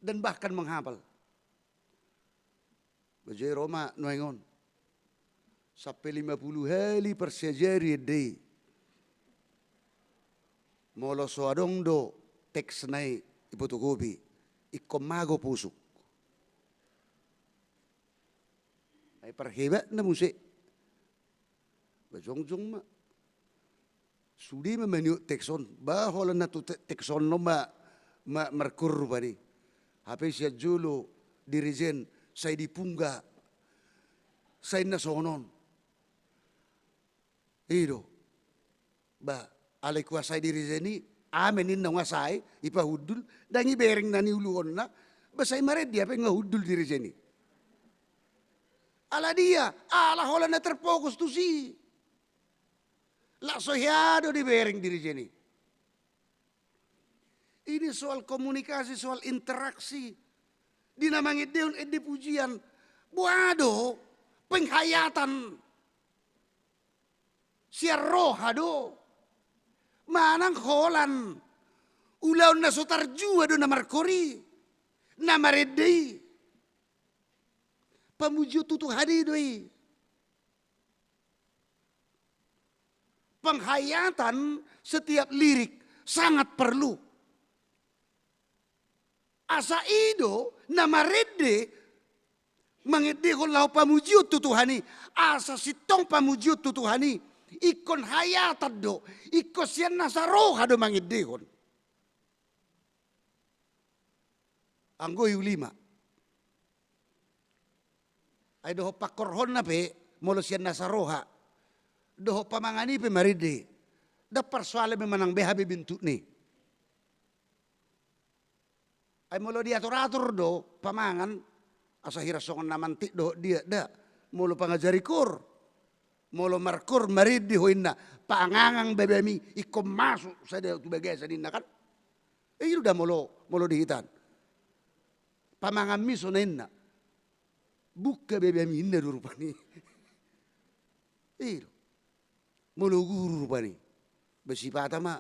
Dan bahkan menghafal. Bajai ro ma nuaeng on. Sampe lima pulu hali parsiajari ende i. Molo so adong do teksna i ipotokopi, ingkon mago pusuk. Ai parhebatna muse. Ba jongjong ma. Sude ma maniop teks on. Ba holan na tu te-, teks on ma, ma markur rupani. Hape sian jolo dirijen sai dipungga. Sai na songon on. I do. Ba, alai kuasai dirijen i, amen inna nguasai, ipahundul, ndang ibereng na niuluhonna, ba sai marende hape nga hundul dirijen i. Ala dia, ala holan na terfokus tusi. Lak so hea do dibereng dirijen i. Ini soal komunikasi, soal interaksi. Di na mangendehon ende pujian, boha do penghayatan sian roha do. Manang holan ulaon na so tarjua do na markur i, na marende i. Pamujion tu Tuhan i do i. Penghayatan setiap lirik sangat perlu. Asa i do na marende mangendehon laho pamujion tu Tuhan i, asa sintong pamujion tu Tuhan i, ingkon hayatan do, ingkon sian nasa roha do mangendehon. Anggo i uli ma. Ai dohot pangkorhonna pe, molo sian nasa roha. Dohot pamangan i pe marende. Ndang parsoalan be manang beha be bentukna i. Ai molo diatur-atur do pamangan, asa hira songon na mantik dohot dia, da. Molo pangajari koor, molo markoor marende ho inna, pangangang bebemi, ingkon masuk sada tu bagasan inna kan. Eh, i do da molo, molo di hita an. Pamanganmi so na inna. Bungka bebemi inna do rupani. I do. Molo guru rupani. Ba sipata ma,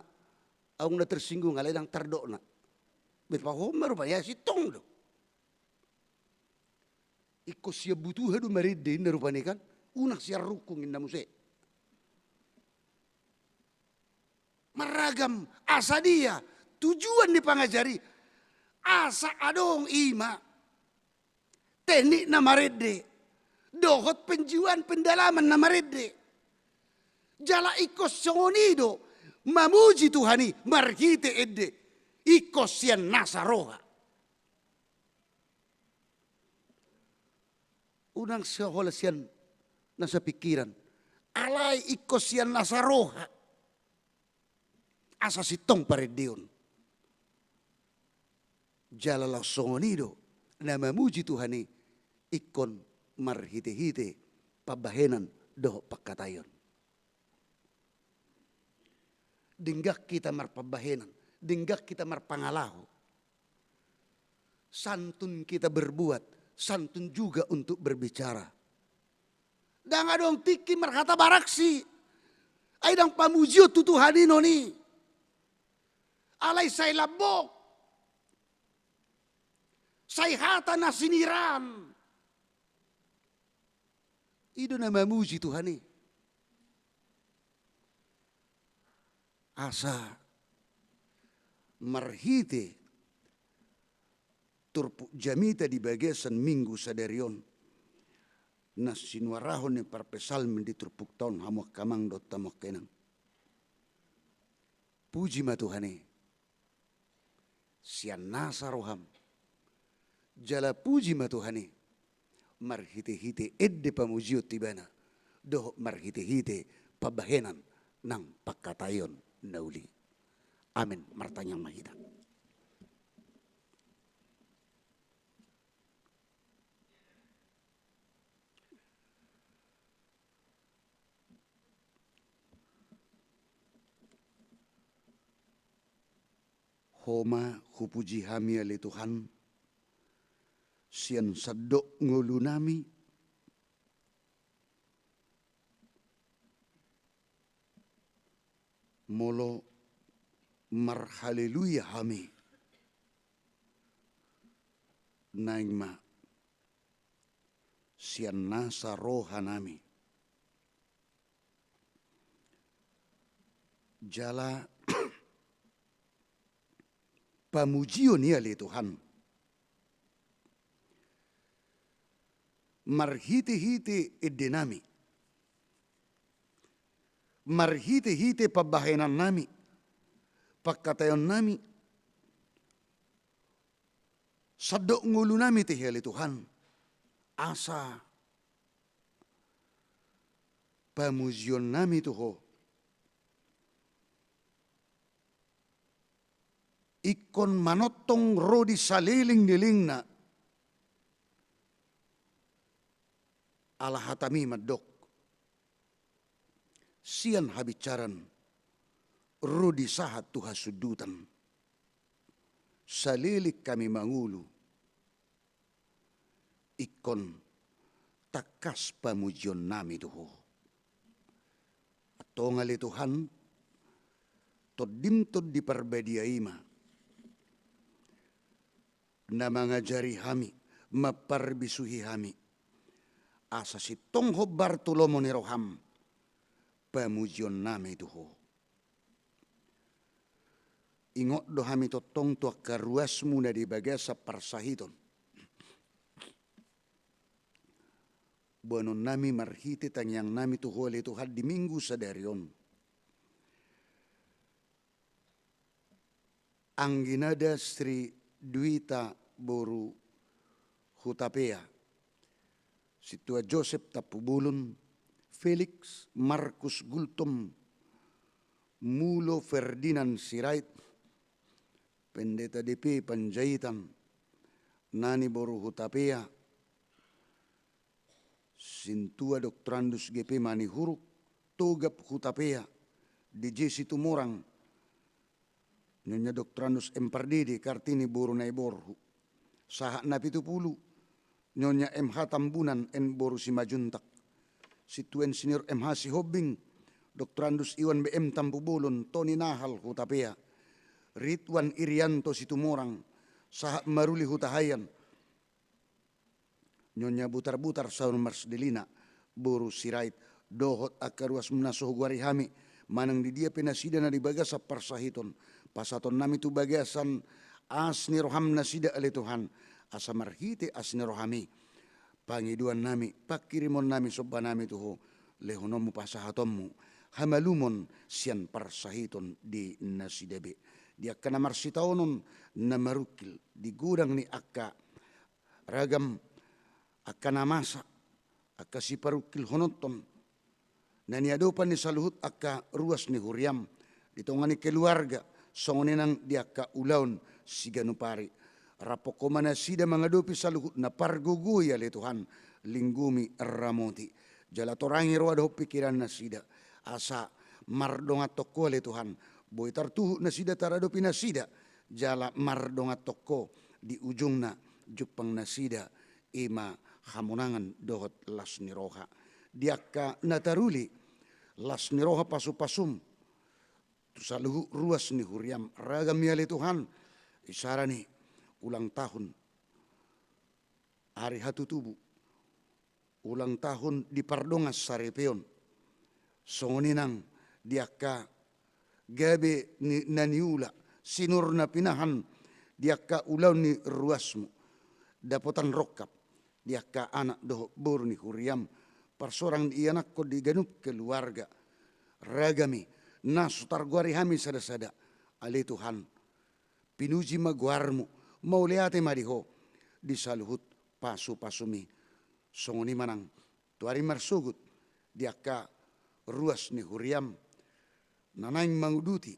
aung na tersinggung, alai ndang tardokna. Ba pahohom ma rupani, ai sintong do. Ingkon sian butuha do marende inna rupani kan. Unang sian rungkung inna muse. Marragam, asa dia, tujuan ni pangajari, asa adong i ma teknik na marende, dohot penjiwaan pendalaman na marende. Jala ingkon songon i do, mamuji Tuhan i, marhite ende. Ingkon sian nasa roha. Unang sahola sian nasa pingkiran. Alai ingkon sian nasa roha. Asa sintong parendeon. Jala laos songon i do na mamuji Tuhan i ingkon marhitehite pambahenan dohot pangkataion. Denggan hita marpambahenan, denggan hita marpangalaho. Santun kita berbuat, santun juga untuk berbicara. Ndang adong tingki marhata baraksi. Ai ndang pamujion tu Tuhan i non i. Alai sai lambok. Sai hata na siniraan. I do na mamuji Tuhan i. Asa marhite turpuk jamita di bagasan Minggu sadari on, na sinuarahon ni parpsalmen di turpukta on, hamu angka amang dohot hamu angka inang. Puji ma Tuhan i. Sian nasa roham. Jala puji ma Tuhan i. Marhitehite ende pamujion tu Ibana. Dohot marhitehite pambahenan nang pangkataion na uli. Amen. Martangiang ma hita. Ho ma hupuji hami ale Tuhan, sian sandok ngolunami, molo marhaleluya hami, naeng ma sian nasa rohanami. Jala pamujion i ale Tuhan. Marhitehite endenami. Marhitehite pambahenannami. Pangkataionnami. Sandok ngolunami tehe ale Tuhan. Asa pamujionnami tu Ho. Ingkon manongtong ro di saleleng ni lelengna. Ala hatami mandok. Sian habisaran ro di sahat tu hasundutan. Saleleng hami mangolu. Ingkon tangkas pamujionnami tu Ho. Antong ale Tuhan, Tondim Tondi Parbadia i ma na mangajari hami, mambisuhi hami, asa sintong hombar tu lomo ni roham pamujionnami tu Ho. Ingot do hami tongtong tu angka ruasmu na di bagasan parsahiton boanonnami marhite tangiangnami tu Ho ale Tuhan di Minggu sadari on. Angginada Sri Dwita boru Hutapea, Sintua Josep Tampubolon, Felix Markus Gultom, Mulo Ferdinand Sirait, Pendeta D P Panjaitan, Nani boru Hutapea, Sintua Doktorandus G P Manihuruk, Togap Hutapea, D J Situmorang, Nyonya Doktorandus M Pardede, Kartini boru Naiborhu, sahat na pitu pulu, Nyonya M H Tambunan, N boru Simajuntak, Sintua Insinyur M H Sihombing, Doktorandus Iwan B M Tampubolon, Toni Nahal Hutapea, Ridwan Irianto Situmorang, sahat maruli Hutahaean, Nyonya Butarbutar Saur Marsdelina boru Sirait, dohot angka ruasmuna so hugoari hami, manang di dia pe nasida na di bagasan parsahiton, pasahatonnami tu bagasan asi ni roham nasida ale Tuhan, asa marhite asi ni rohami pangidoannami, panghirimonnami, sombanami tu Ho, lehononmu pasahatonmu hamalumon sian parsahiton di nasida be. di angka na marsitaonon na marungkil di godang ni angka ragam angka na masa, angka siparungkilhononton na niadopan ni saluhut angka ruas ni huriam di tonga ni keluarga, songon i nang di angka ulaon siganup ari. Rampok Ho ma nasida mangadopi saluhut na pargogoi, ale Tuhan, linggomi, ramoti, jala torangi roha dohot pingkiran nasida, asa mardonganhon Ho, ale Tuhan, boi tartuhuk nasida, taradopi nasida, jala mardonganhon Ho di ujungna jumpang nasida i ma hamonangan dohot las ni roha. Di angka na taruli, las ni roha pasupasum tu saluhut ruas ni huriam, ragam i, ale Tuhan, isara ni ulang tahun, ari hatutubu, ulang tahun di pardongansaripeon, songon i nang di angka gabe ni, na niula, sinur na pinahan di angka ulaon ni ruasmu, dapotan rongkap di angka anak dohot boru ni huriam, parsorang ni ianakhon di ganup keluarga, ragam i na so targoari hami sadasada, ale Tuhan, pinuji ma goarmu, mauliate ma di Ho di saluhut pasupasumi. Songon i ma nang tu ari marsogot di angka ruas ni huriam na naeng manguduti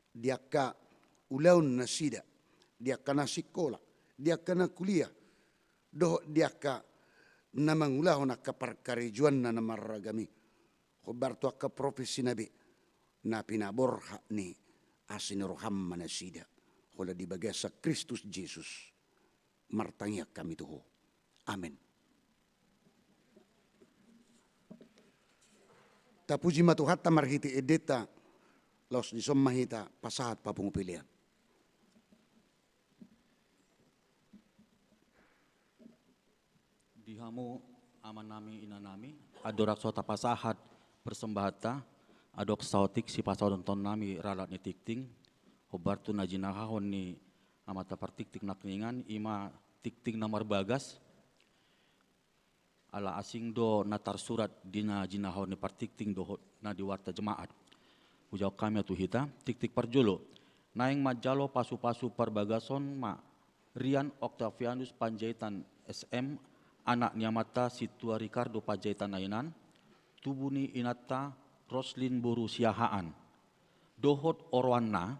di angka ulaon nasida, di angka na sikola, di angka na kuliah, dohot di angka na mangulahon angka parkarejoanna na marragam i. Hombar tu angka profesina be, na pinaborhat ni asi ni roham ma nasida, holan di bagasan Kristus Jesus martangiang hami tu Ho. Amen. Tapuji ma Tuhanta marhite endenta, laos dison ma hita pasahat papungu pelean. Di hamu amanami, inanami, andorang so tapasahat persembahanta, adong saotik sipasahatonnami ralat ni tingting, hombar tu na jinahahon ni amanta partingting nangkiningan, i ma tingting na marbagas, ala asing do na tarsurat di na jinahahon ni partingting dohot na di warta jemaat. Hujahahon hami ma tu hita, tingting parjolo, naeng manjalo pasupasu parbagason ma Rian Octavianus Panjaitan S M, anak ni amanta Sintua Ricardo Panjaitan Nainan, tubu ni inanta Roslin boru Siahaan, dohot oroanna,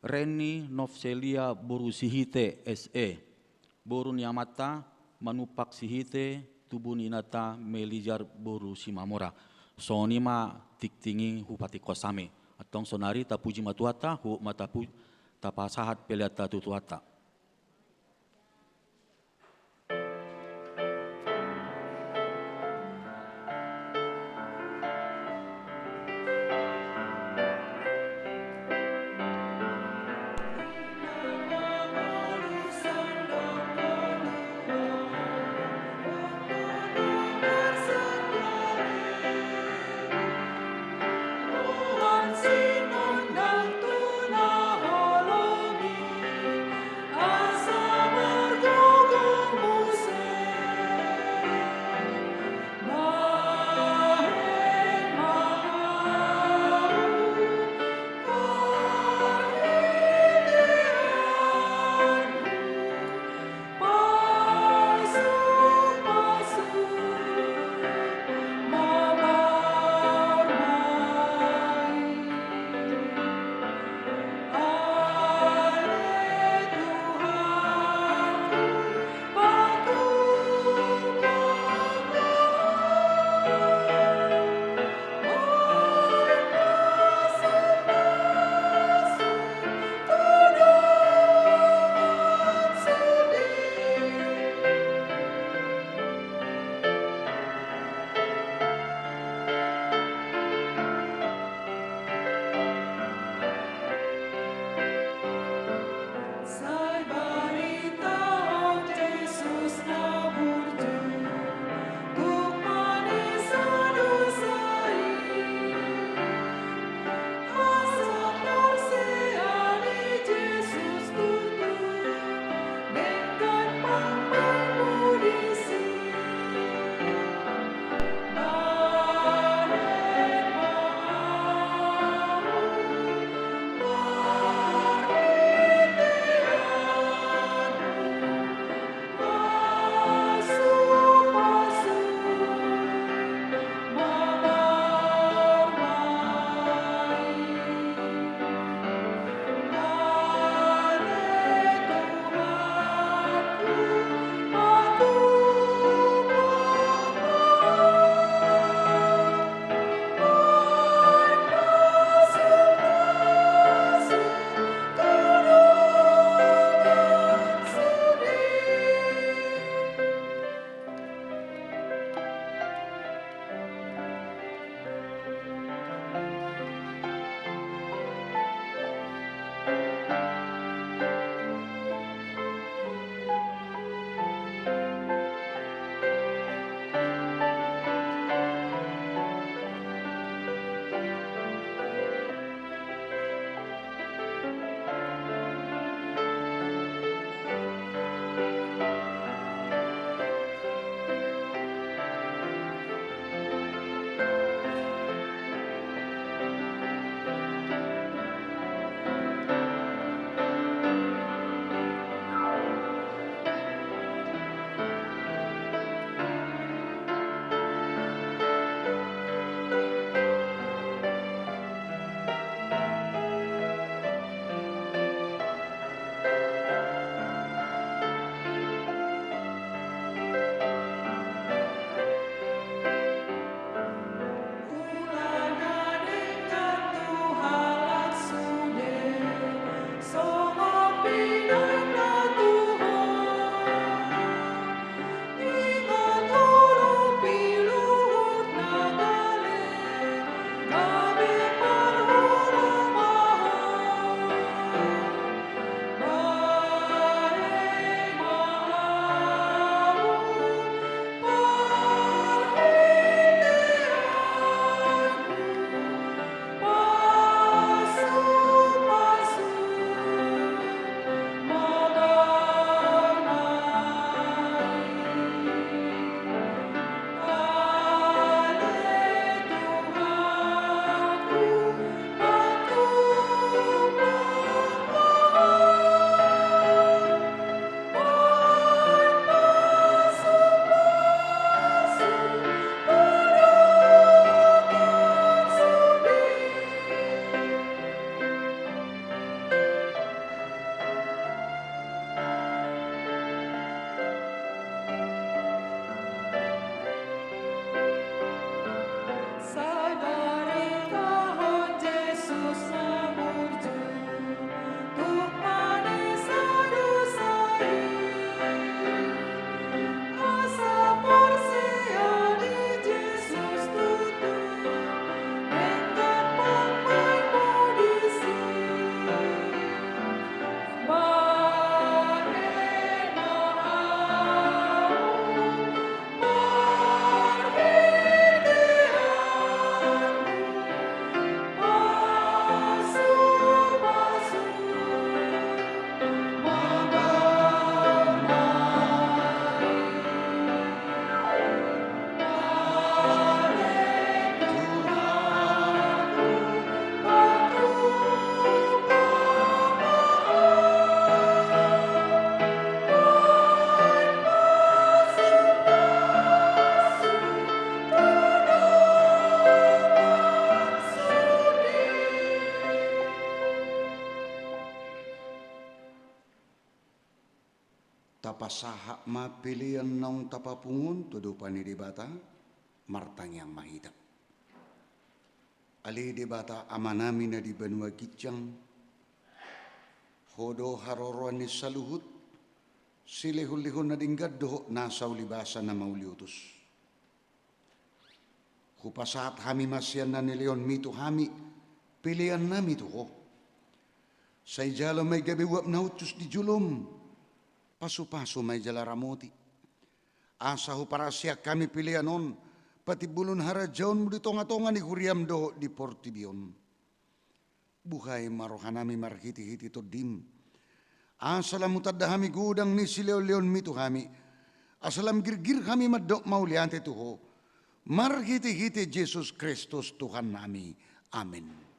Reni Novselia boru Sihite S E, boru ni amanta Manumpak Sihite, tubu ni inanta Melijar boru Simamora. Songon i ma tingting i hupatingkos hami. Antong saonari tapuji ma Tuhanta, huhut ma tapu-, tapasahat peleanta tu Tuhanta. Tapasahat ma pelean naung tapapungu on tu adopan ni Debata. Martangiang ma hita. Ale Debata Amanami na di banua ginjang, Ho do haroroan ni saluhut, silehonlehon na denggan dohot nasa ulibasa na mauliutus. Hupasahat hami ma sian na nilehonmi tu hami peleannami tu Ho. Sai jalo ma i gabe uap na hushus di jolom, pasupasu ma i jala ramoti. Asa huparasian hami pelean on patimbulhon harajaonmu di tongatonga ni huriam dohot di portibi on. Buhai ma rohanami marhitehite Tondim, asa lam hutanda hami godang ni silehonlehonmi tu hami, asa lam girgir hami mandok mauliate tu Ho, marhitehite Jesus Kristus Tuhannami. Amen.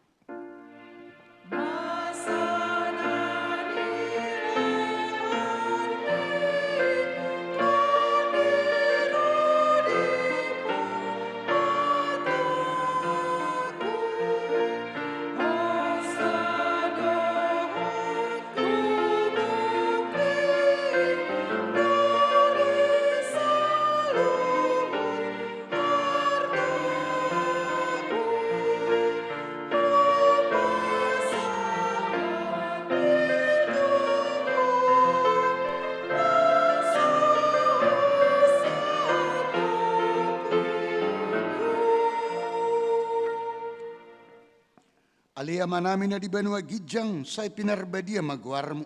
Ale Amanami na di banua ginjang, sai pinarbadia ma goarmu.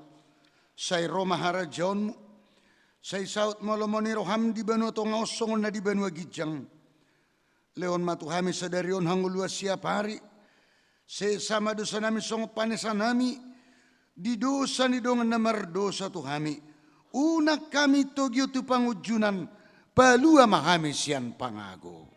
Sai ro ma harajaonmu. Sai saut ma lomo ni roham di banua tonga on songon na di banua ginjang. Lehon ma tu hami sadari on hangoluan siapari. Sesa ma dosanami songon panesanami di dosa ni dongan na mardosa tu hami. Unang hami togihon tu pangunjunan, palua ma hami sian pangago.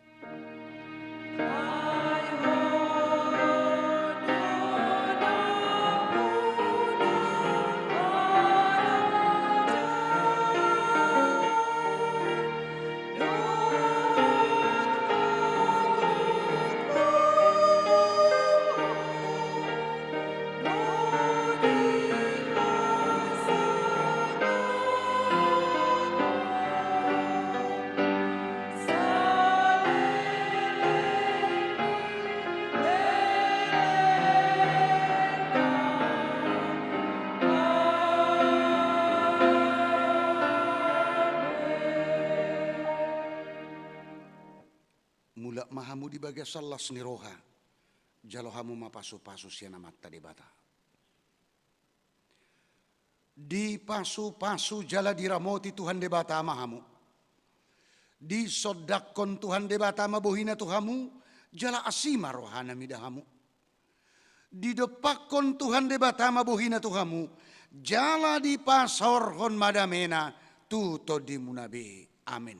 Mulak ma hamu di bagasan las ni roha, jalo hamu ma pasupasu sian Amanta Debata. Dipasupasu jala diramoti Tuhan Debata ma hamu. Disondangkon Tuhan Debata ma bohina tu hamu, jala asi ma rohana mida hamu. Didompakkon Tuhan Debata ma bohina tu hamu, jala dipasaorhon ma damena tu tondimuna be. Amen.